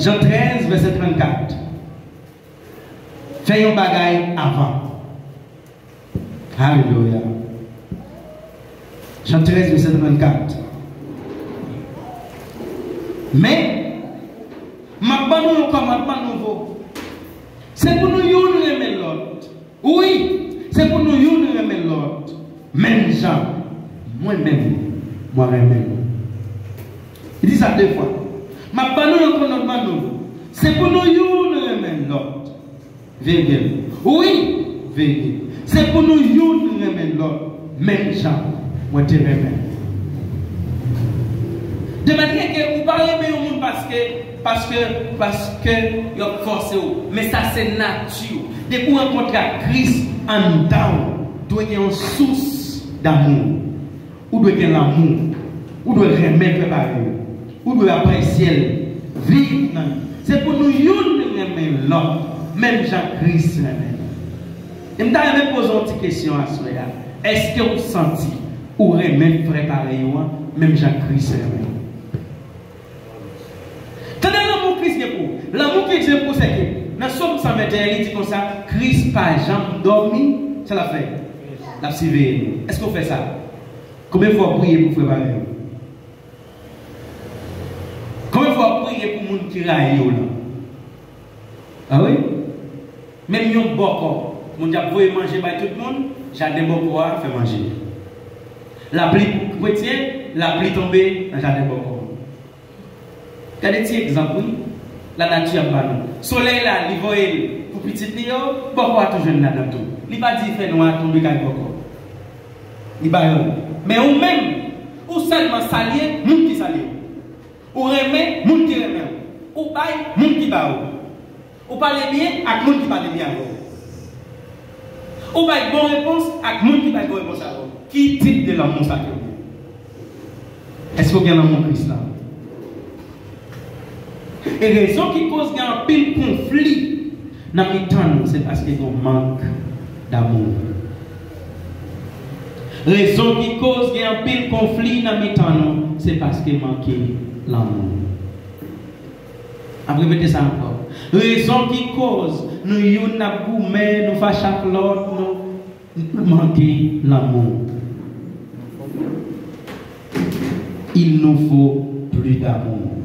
Jan trèz, vèsè trannkat. Fè yon bagay avan. Alelouya. Jan trèz, vèsè trannkat. Men, m ap ban nou yon kòmandman nouvo. Se pou nou youn renmen lòt. Wi, se pou nou youn renmen lòt. Menm jan mwen menm, mwen renmen nou. Li di sa de fwa. M ap ban nou yon kòmandman nouvo. Se pou nou youn renmen lòt. Virgil. Wi, virgil. Se pou nou youn renmen lòt, menm jan mwen te renmen. De mannyè ke ou pa renmen yon moun paske, paske, paske y ap fòse w. Men sa se nati w. Depi w rankontre ak Kris anndan w, dwe gen yon sous damou. Ou dwe gen lanmou. Ou dwe renmen frè parèy ou. Ou dwe apresye l. Viv nan li. Se pou nou youn renmen lòt, menm jan Kris renmen nou. E m ta renmen poze w yon ti kesyon aswè a. Èske w santi ou renmen frè parèy ou an, menm jan Kris renmen ou? Tande lanmou Kris gen pou ou. Lanmou Kris gen pou ou, se ke nan Sòm san venteyen, li di konsa, Kris pa janm dòmi, sa l ap fè? L ap siveye nou. Èske w fè sa? Konbyen fwa w priye pou frè parèy ou? Konbyen fwa w priye pou moun ki rayi w lan? A wi? Menm yon bòkò, moun k ap voye manje bay tout moun, jaden bòkò a fè manje. Lapli pou kretyen, lapli tonbe nan jaden bòkò. Gade ti egzanp, wi, lanati ap ba nou. Solèy la, li voye l pou pitit li yo, bòkò a tou jwenn ladan tou. Li pa di fènwa a tonbe kay bòkò. Li ba yo. Men ou menm, ou sèlman salye moun ki salye w. Ou renmen moun ki renmen w. Ou bay moun ki ba ou. Ou pale byen ak moun ki pale byen avè w. Ou bay bon repons ak moun ki bay bon repons avè w. Ki tip de lanmou sa ke w gen? Èske w gen lanmou Kris la? E rezon ki koz gen anpil konfli nan mitan nou, se paske gen mank damou. Rezon ki koz gen anpil konfli nan mitan nou, se paske manke lanmou. M ap repete sa ankò. Rezon ki koz nou youn ap goumen, nou fache ak lòt, nou, nou manke lanmou. Il nous faut plus d'amour.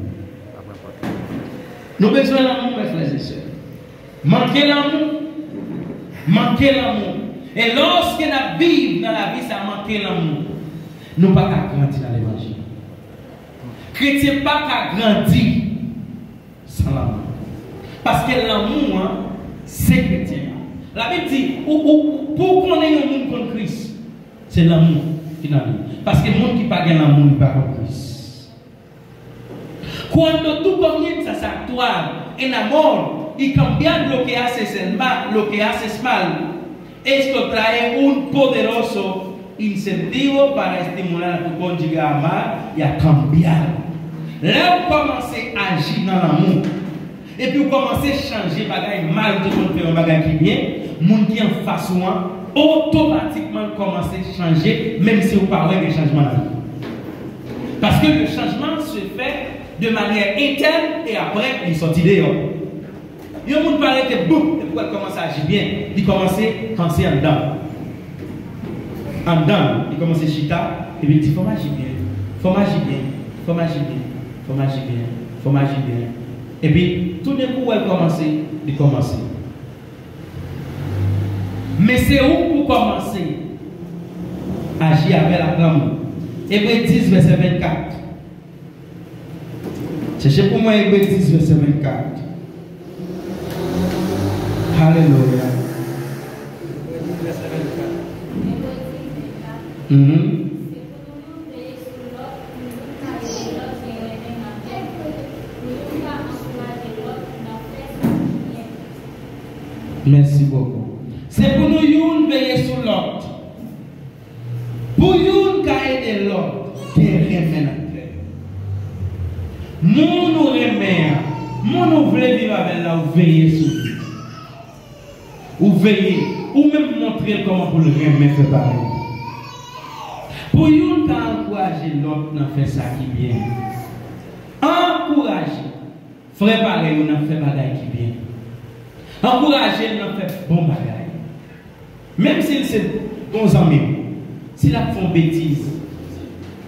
Nou bezwen lanmou, mes frères et sœurs. Manke lanmou. Manke lanmou. E lòske n ap viv nan lavi sa manke lanmou, nou pa ka grandi nan levanjil. Kretyen pa ka grandi san lanmou. Paske lanmou an, se kretyen an. Labib di, ou, ou, pou w konnen yon moun konn Kris, se lanmou ki nan li. Paske moun ki pa gen lanmou, li pa konn Kris. Cuando tú comienzas a actuar en amor y cambiar lo que haces el mal, lo que haces mal, esto trae un poderoso incentivo para estimular a tu cónyuge a amar y a cambiar. Lè w kòmanse aji nan lanmou, epi w kòmanse chanje bagay mal ou te konn fè yon bagay ki byen, moun ki anfas ou an otomatikman kòmanse chanje, menm si w pa wè gen chanjman nan li. Paske le changement se fait de manière interne et après li sòti deyò. Yon moun pa rete bouk epi w wè l kòmanse aji byen, li kòmanse panse anndan. Anndan, li kòmanse chita, epi l di, "Fò m aji byen, fò m aji byen, fò m aji byen, fò m aji byen, fò m aji byen." Epi, toudenkou, w wè l kòmanse, li kòmanse. Men se ou pou kòmanse aji avè l ak lanmou. Ebre dis, vèsè vennkat. Chèche pou mwen Ebre dis, vèsè vennkat. Alelouya. Mhm. Mèsi bokou. Se pou nou youn veye sou lòt. Pou youn ka ede lòt, gen renmen nan kè yo. Moun ou renmen an, moun ou vle viv avè l la, ou veye sou li. Ou veye, ou menm montre l kòman pou l renmen fè parèy. Pou youn ka ankouraje lòt nan fè sa ki byen. Ankouraje frè parèy ou nan fè bagay ki byen. Ankouraje l nan fè bon bagay. Menm si l se bon zanmi w, si l ap fè yon betiz,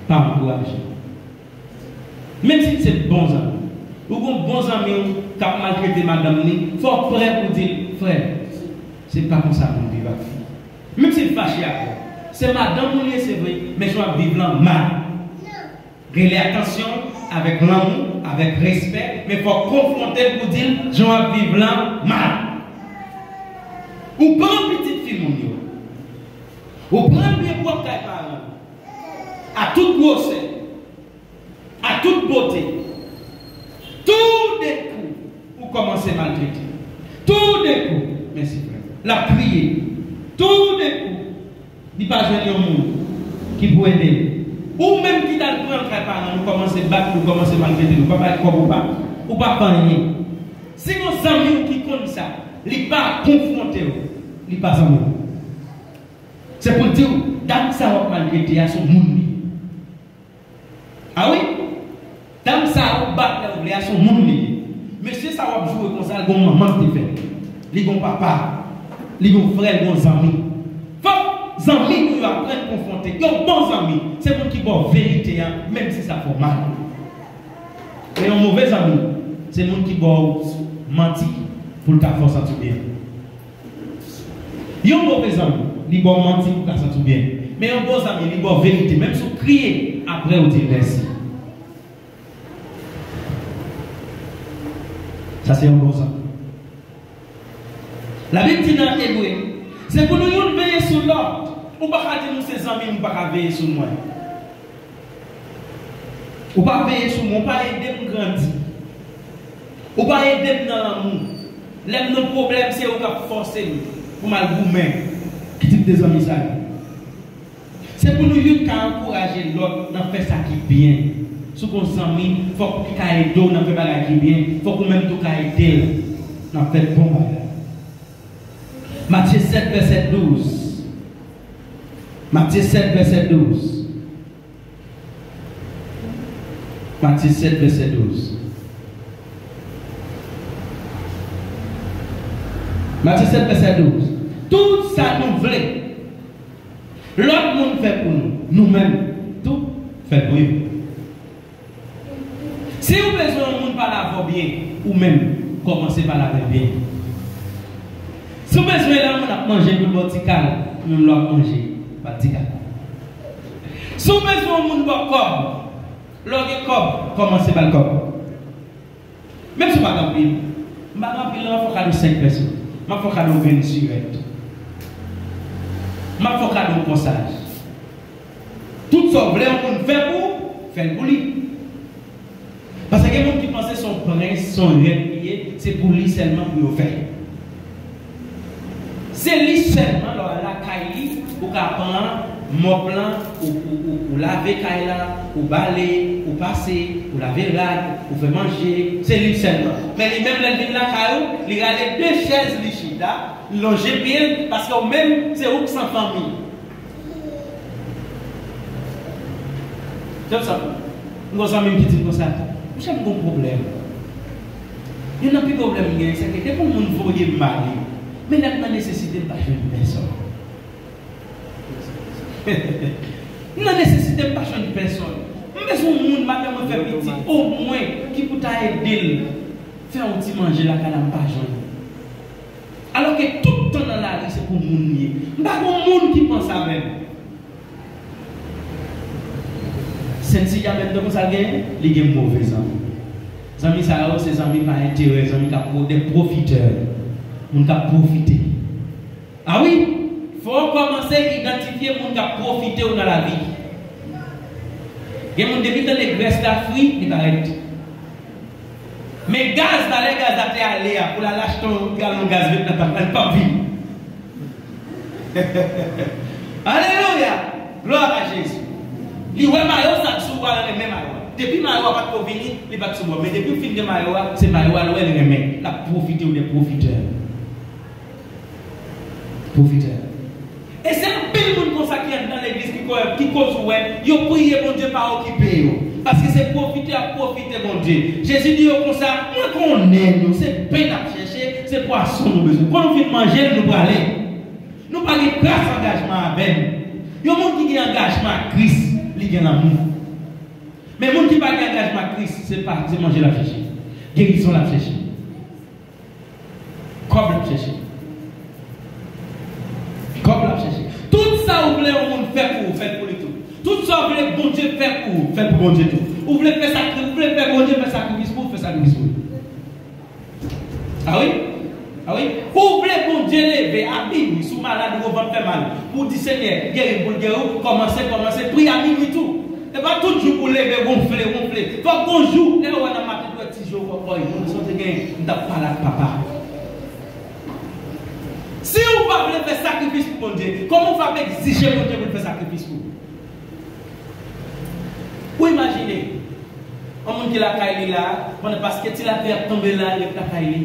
pa ankouraje l. Menm si l se bon zanmi w, ou gen yon bon zanmi w k ap maltrete madanm li, fò w prè pou di l, frè, se pa konsa pou n viv ak fi. Menm si l fache ak ou, se madanm ou li ye, se vre, men jan w ap viv lan mal. Rele atansyon avèk lanmou, avèk respè, men fò w konfwonte l pou di l jan w ap viv lan mal. Ou pran pitit fi moun yo, ou pran l byen pwòp kay paran l, a tout gwosè, a tout bote. Toudenkou, ou kòmanse maltrete. Toudenkou, mèsi frè, l ap kriye. Toudenkou, li pa jwenn yon moun ki pou ede l. Ou menm ki t al pran l kay paran l, ou kòmanse bat li, ou kòmanse maltrete l, ou pa bay kòb, ou pa, ou pa fè anyen. Si gon zanmi w ki konn sa, li pa konfwonte w, li pa zanmi w. Se pou l di w, dam sa w ap maltrete a, se yon moun li. A wi, dam sa a ou bat lè ou vle a, se yon moun li ye. Mesye sa w ap joure konsa, l gon manman l te fè l. Li gon papa, li gon frè, li gon zanmi. Fòk zanmi nou yo aprann konfwonte. Yon bon zanmi, se moun ki ba w verite a, menm si sa fè w mal. Men yon move zanmi, se moun ki ba w manti pou l ka fè w santi w byen. Yon move zanmi, li ba w manti pou w ka santi w byen. Men yon bon zanmi, li ba w verite. Menm si w kriye, apre ou di l mèsi. Sa se yon bon zanmi. Labib di nan Ebre, se pou nou youn veye sou lòt. Ou pa ka di m ou se zanmi m, ou pa ka veye sou mwen. Ou pa veye sou mwen, ou pa ede m grandi. Ou pa ede m nan lanmou. Lè m nan pwoblèm, se ou k ap fòse m pou m al goumen. Ki tip de zanmi sa ye? Se pou nou youn ka ankouraje lòt nan fè sa ki byen. Si w gon zanmi, fòk li ka ede w nan fè bagay ki byen. Fòk ou menm tou ka ede l nan fè bon bagay. Matye sèt, vèsè douz. Matye sèt, vèsè douz. Matye sèt, vèsè douz. Matye sèt, vèsè douz. Tout sa nou vle lòt moun fè pou nou, nou menm tou fè l pou yo. Si ou bezwen yon moun pale avè w byen, ou menm, kòmanse pale avè l byen. Si w bezwen lè yon moun ap manje pou l ba w ti kal, ou menm lè w ap manje, ba l ti kal. Si w bezwen yon moun ba w kòb, lè w gen kòb, kòmanse ba l kòb. Menm si w pa gen anpil, m pa gen anpil non, m ap fè w kado senk pèso, m ap fè w kado grenn sirèt, m ap fè w kado kòsaj. Tout sa w vle yon moun fè pou ou, fè l pou li. Paske gen moun ki panse se yon prens, se yon rèn li ye, se pou li sèlman pou yo fè. Se li sèlman, lè w al lakay li, ou ka pran mòp lan, ou, ou, ou, ou lave kay la, ou bale, ou pase, ou lave rad, ou fè manje, se li sèlman. Men li menm, lè l vin lakay ou, li rale de chèz, li chita, li lonje pye l, paske ou menm, se ou k san fanmi. Jèm sa, m gon zanmi m ki di m konsa, monchè, m gon pwoblèm. Youn nan pi gwo pwoblèm m genyen, se ke depi yon moun voye m ale, men lè m nan nesesite, m pa jwenn pèsòn. M nan nesesite, m pa jwenn pèsòn. M bezwen yon moun, madanm mwen fè pitit, omwen, ki pou ta ede l fè yon ti manje lakay la, m pa jwenn. Alòske tout tan nan lari, se pou moun li ye. M pa gon moun ki panse avè m. Senti a menm tan konsa l genyen, li gen move zanmi. Zanmi sa yo, se zanmi pa enterè, zanmi k ap pwo-, de pwofitè. Moun k ap pwofite. A wi, fò w kòmanse idantifye moun k ap pwofite w nan lavi. Gen moun depi tande grès la fri, li parèt. Men gaz, talè gaz la te ale a, pou l al achte yon galon gaz met nan tank la, li p ap vini. Alelouya! Glwa a Jezi. Li wè mayo sa k sou bò a, l renmen mayo a. Depi mayo a pa t ko vini, li pa t sou bò. Men depi l fin gen mayo a, se mayo a l wè, li renmen. L ap pwofite w de pwofitè. Pwofitè. E se anpil moun konsa ki anndan legliz ki ko-, ki koz ou wè yo priye Bondye pa okipe yo. Paske se pwofite y ap pwofite Bondye. Jezi di yo konsa, mwen konnen nou, se pen n ap chèche, se pwason nou bezwen. Kon nou fin manje l, nou prale. Nou pa gen kras angajman avè n. Yon moun ki gen angajman ak Kris, li gen lanmou. Men moun ki pa gen angajman ak Kris, se pa, se manje l ap chèche. Gerizon l ap chèche. Kòb l ap chèche. Kòb l ap chèche. Tout sa ou vle yon moun fè pou ou, fè l pou li tou. Tout sa ou vle Bondye fè pou ou, fè l pou Bondye tou. Ou vle fè sakri-, ou vle fè Bondye fè sakrifis pou ou, fè sakrifis pou li. A wi? A wi? Ou vle Bondye leve a minwi, si w malad ou vant fè mal, pou w di, Senyè, geri m, pou l geri w, kòmanse, kòmanse, priye a minwi tou. E pa tout jou pou w leve, wonfle, wonfle. Fòk gon jou, lè w wè nan maten, ti je w bò bòy, moun sa w te gen, m t ap pale ak papa. Si w pa vle fè sakrifis pou Bondye, kòman w fè ap egzije Bondye pou l fè sakrifis pou ou? Ou imajine, yon moun ki lakay li la, pandan paske ti lapli ap tonbe la, li ret lakay li.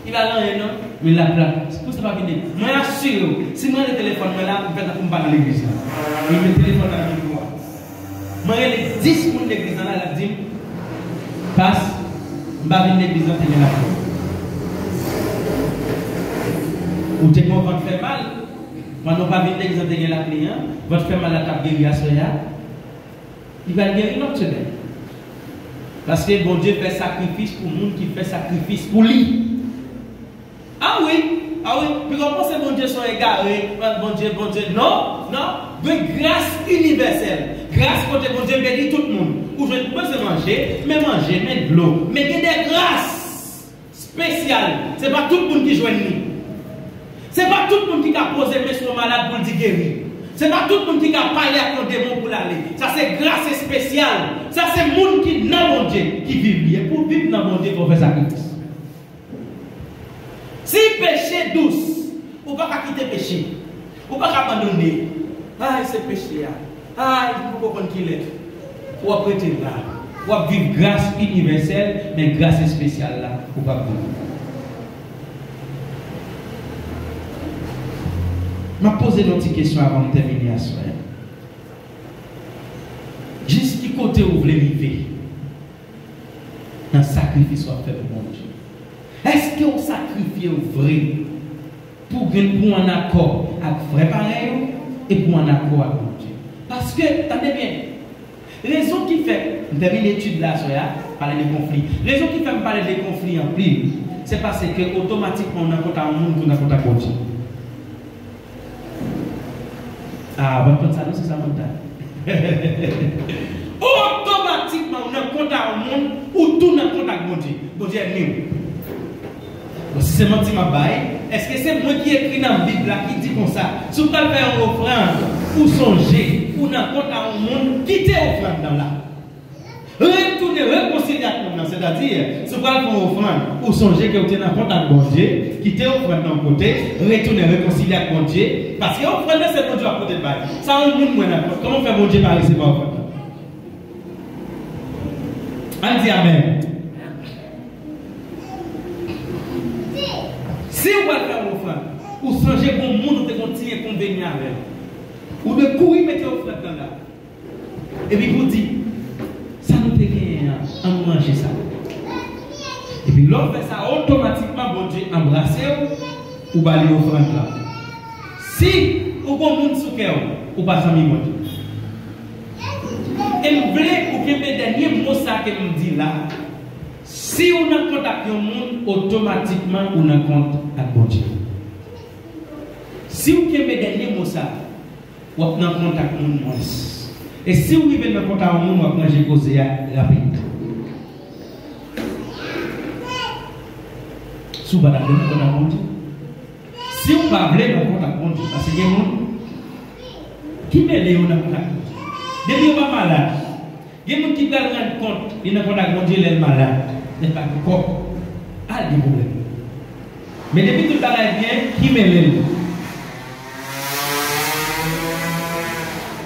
Li pa gen anyen non, men l ap la. Pou sa pa vin de. Mwen asire w, si mwen rele telefòn mwen la, m fè tankou m pa nan legliz la. E men telefòn nan men mwen. Mwen rele dis moun legliz la, l ap di m, Pas, m pa vin legliz la te gen lapli. Ou te gen yon vant fè mal, pandan w pa vin legliz la te gen lapli an, vant fè mal la t ap geri aswè a, li pral geri lòt semèn. Paske Bondye fè sakrifis pou moun ki fè sakrifis pou li. A wi, a wi, piga w panse Bondye se yon egare, Bondye, Bondye, non, non, gen gras inivèsèl, gras kote Bondye beni tout moun. Ou jwenn, ou bezwen manje, men manje, men dlo, men gen de gras espesyal, se pa tout moun ki jwenn li. Se pa tout moun ki ka poze men sou yon malad pou l di geri. Se pa tout moun ki ka pale ak yon demon pou l ale. Sa se gras espesyal. Sa se moun ki nan Bondye ki viv li. E pou w viv nan Bondye, fò w fè sakrifis. Si peche dous, ou pa ka kite peche. Ou pa ka abandone. Ay, se peche a. Ay, m poko konn kilè. W ap rete la. W ap viv gras inivèsèl, men gras espesyal la, ou p ap viv. M ap poze nou yon ti kesyon avan m tèmine aswè a. Jis ki kote ou vle rive nan sakrifis w ap fè pou Bondye? Èske w sakrifye w vre pou w gen, pou w ann akò ak frè parèy ou e pou w ann akò ak Bondye? Paske, tande byen, rezon ki fè m tèmine etid la aswè a, pale de konfli. Rezon ki fè m pale de konfli anpil, se paske otomatikman w nan kont a yon moun ki nan kont ak Bondye. Ah, w ap konn sa, non, se sa mwen ta. Otomatikman, ou nan kont a yon moun, ou tou nan kont ak Bondye. Bondye ènmi w. Bon, si se manti m ap bay, èske se mwen ki ekri nan Bib la ki di konsa, si w pral fè yon ofrann, ou sonje, ou nan kont a yon moun, kite ofrann nan la. Retounen rekonsilye ak moun nan, sètadi, si w pral fè yon ofrann, ou sonje ke w te nan kont ak Bondye, kite ofrann nan yon kote, retounen rekonsilye ak Bondye, paske ofrann nan se Bondye w ap pote l bay. Sa yon moun mwen nan kont, kòman w fè Bondye pa resevwa ofrann nan? Ann di amèn. Si w pral fè yon ofrann, ou sonje gon moun ou te gon ti enkonvenyan avè l, ou dwe kouri mete ofrann nan la. Epi pou di, sa nou te genyen an, ann manje sa. Epi lè w fè sa, otomatikman Bondye anbrase w, ou ba li ofrann lan. Si ou gon moun sou kè w, ou pa zanmi Bondye. E m vle ou kenbe dènye mo sa ke m di la. Si ou nan kont ak yon moun, otomatikman ou nan kont ak Bondye. Si ou kenbe dènye mo sa, w ap nan kont ak moun mwens. E si w rive nan kont a yon moun, w ap ranje koze a rapid. Si w pa ta vle nan kont ak Bondye. Si w pa vle nan kont ak Bondye, paske gen moun ki mele yo nan kont ak Bondye. Depi yo pa malad, gen moun ki pral rann kont, li nan kont ak Bondye lè l malad, lè l pa gen kòb. Al gen pwoblèm. Men depi tout bagay byen, ki mele l?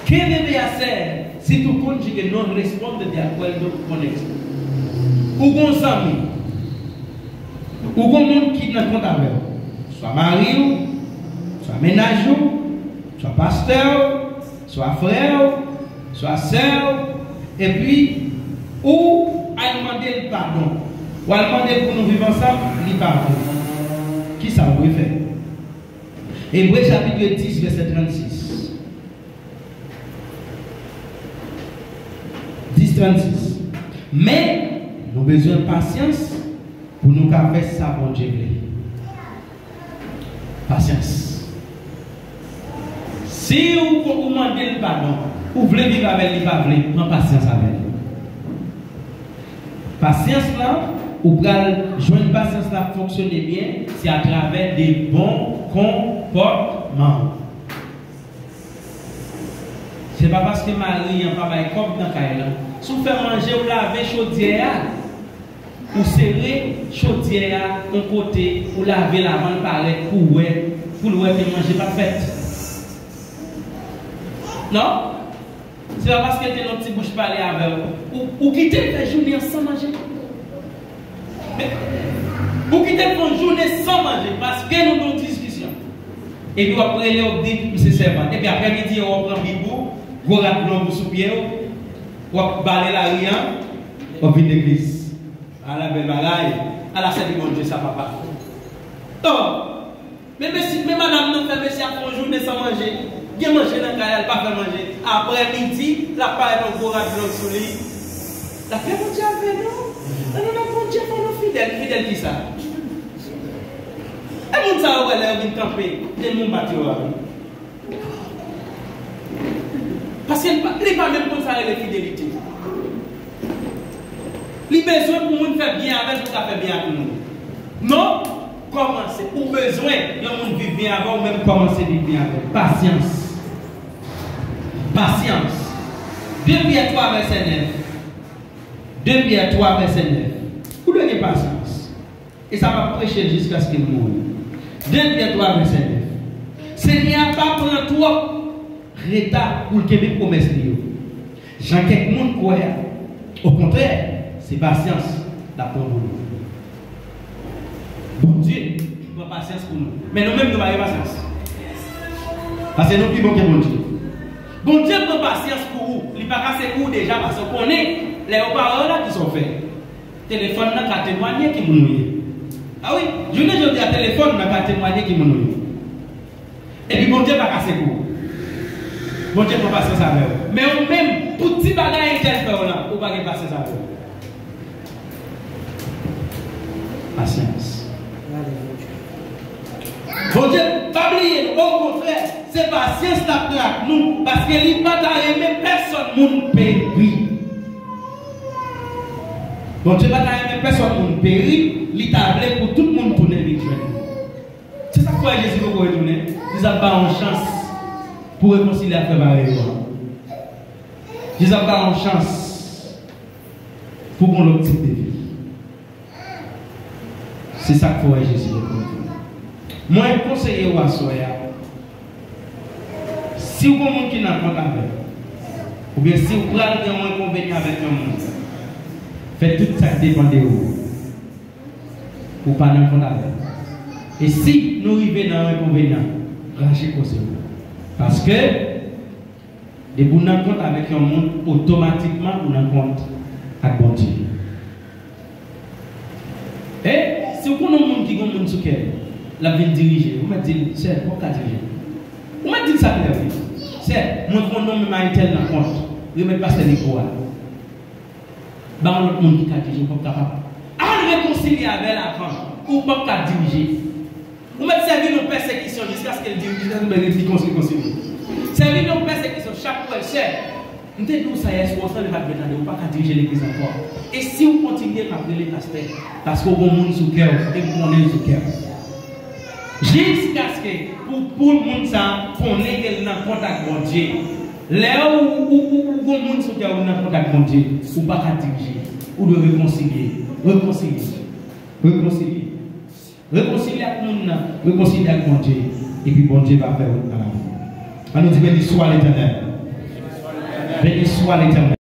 Qué debe hacer si tu cónyuge no responde de acuerdo con esto? Ou gon zanmi, ou gon moun ki nan kont avè w, swa mari w, Swa mennaj ou, swa pastè w, swa frè w, swa sè w, epi ou al mande l padon. Ou al mande l pou nou viv ansanm, li pa vle. Kisa w dwe fè? Ebre chapit dis, vèsè trannsis. Dis trannsis. Men, nou bezwen pasyans pou nou ka fè sa Bondye vle. Pasyans. Si ou, ou mande l padon, ou vle viv avè l, li pa vle, pran pasyans avè l. Pasyans lan, ou pral jwenn pasyans la fonksyone byen, se atravè de bon konpòtman. Se pa paske mari an pa bay kòb nan kay lan. Si w fè manje, ou lave chodyè a, ou sere chodyè a yon kote, ou lave l avan l parèt pou w wè, pou l wè ke manje pa fèt. Non? Se pa paske l te nan ti bouch pale avè w, ou, ou kite l fè jounen an san manje. Men, ou kite l fè yon jounen san manje, paske nou gen yon diskisyon. Epi w ap rele, w ap di, "M se sèvant." Epi aprèmidi an, w ap pran bib ou, gwo rad long ou sou pye w, w ap bale lari an, w ap vin legliz. Ala bèl bagay. Ala sèvi Bondye sa, papa. Oh! Men mesye, men madanm nan fè mesye ap fè yon jounen san manje. Gen manje nan kay la, l pa fè manje. Aprèmidi, l ap parèt yon gwo rad long sou li. Lapè Bondye avè nou. Nan non Bondye fè nou fidèl. Fidèl kisa? E moun sa yo wè lè yo vin kanpe, gen moun bat yo a wi. Paske li pa, li pa menm konn sa rele fidelite. Li bezwen pou moun fè byen avè l pou l ka fè byen ak moun. Non, kòmanse. Ou bezwen yon moun viv byen avè w, ou menm kòmanse viv byen avè l. Pasyans. Pasyans. De Pyè twa vèsè nèf. De Pyè twa vèsè nèf. Ou dwe gen pasyans. E sa m ap preche l jiskaske m mouri. De Pyè twa vèsè nèf. Senyè a pa pran twòp reta pou l kenbe pwomès li yo. Jan kèk moun kwè a, okontrè, se pasyans l ap pran pou nou. Bondye pran pasyans pou nou. Men nou menm, nou pa gen pasyans. Paske nou pi bon ke Bondye. Bondye pran pasyans pou ou. Li pa kase kou w deja, paske w konnen, lè yo pa wè w la, kisa w fè? Telefòn nan ka temwanye ki moun ou ye. A wi, jounen jodi a, telefòn nan ka temwanye ki moun ou ye. Epi Bondye pa kase kou w. Bondye pran pasyans avè w. Men ou menm, pou ti bagay entèl fè w lan, ou pa gen pasyans avè l. Pasyans. Bondye pa bliye nou. Okontrè, se pasyans l ap pran ak nou, paske li pa ta renmen pèsonn moun peri. Bondye pa ta renmen pèsonn moun peri, li ta vle pou tout moun tounen vin jwenn li. Se sa k fè Jezi poko retounen. Jezi ap ba w yon chans pou w rekonsilye ak frè parèy ou a. Jezi ap ba w yon chans pou w gen yon lòt tip de vi. Se sa k fè w wè Jezi poko retounen. Mwen konseye w aswè a, si w gen yon moun ki nan kont avè w, oubyen si w pral gen yon enkonvenyan avèk yon moun, fè tout sa k depann de ou pou w pa nan kont avè l. E si nou rive nan yon enkonvenyan, rache koze w. Paske, depi w nan kont avèk yon moun, otomatikman ou nan kont ak Bondye. E si w konnen yon moun ki gen yon moun sou kè l, l ap vin dirije, ou mèt di l, "Sè, m p ap ka dirije." Ou mèt di l sa klè, wi. "Sè, mwen konnen w menm a entèl nan kont, remèt pastè mikwo a." Ba yon lòt moun ki ka dirije, ou p ap kapab. Al rekonsilye avè l avan, ou p ap ka dirije. Ou mèt sèvi l yon pèsekisyon jiskaske l dirije, jiskaske l rekonsilye, rekonsilye. Sèvi l yon pèsekisyon, chak fwa, "Sè, m te di w sa yè swa, w sanble pa t vle tande, ou pa ka dirije legliz ankò. E si w kontinye, m ap rele pastè, paske w gen yon moun sou kè w, e m konnen l sou kè w." Jiskaske pou, pou moun sa a konnen ke l nan kont ak Bondye. Lè ou, ou, ou, ou gon moun sou kè ou nan kont ak Bondye, ou pa ka dirije. Ou dwe rekonsilye. Rekonsilye. Rekonsilye. Rekonsilye ak moun nan. Rekonsilye ak Bondye. Epi Bondye va fè wout nan lavi. Ann nou di, "Béni soit l'Éternel." Béni soit l'Éternel.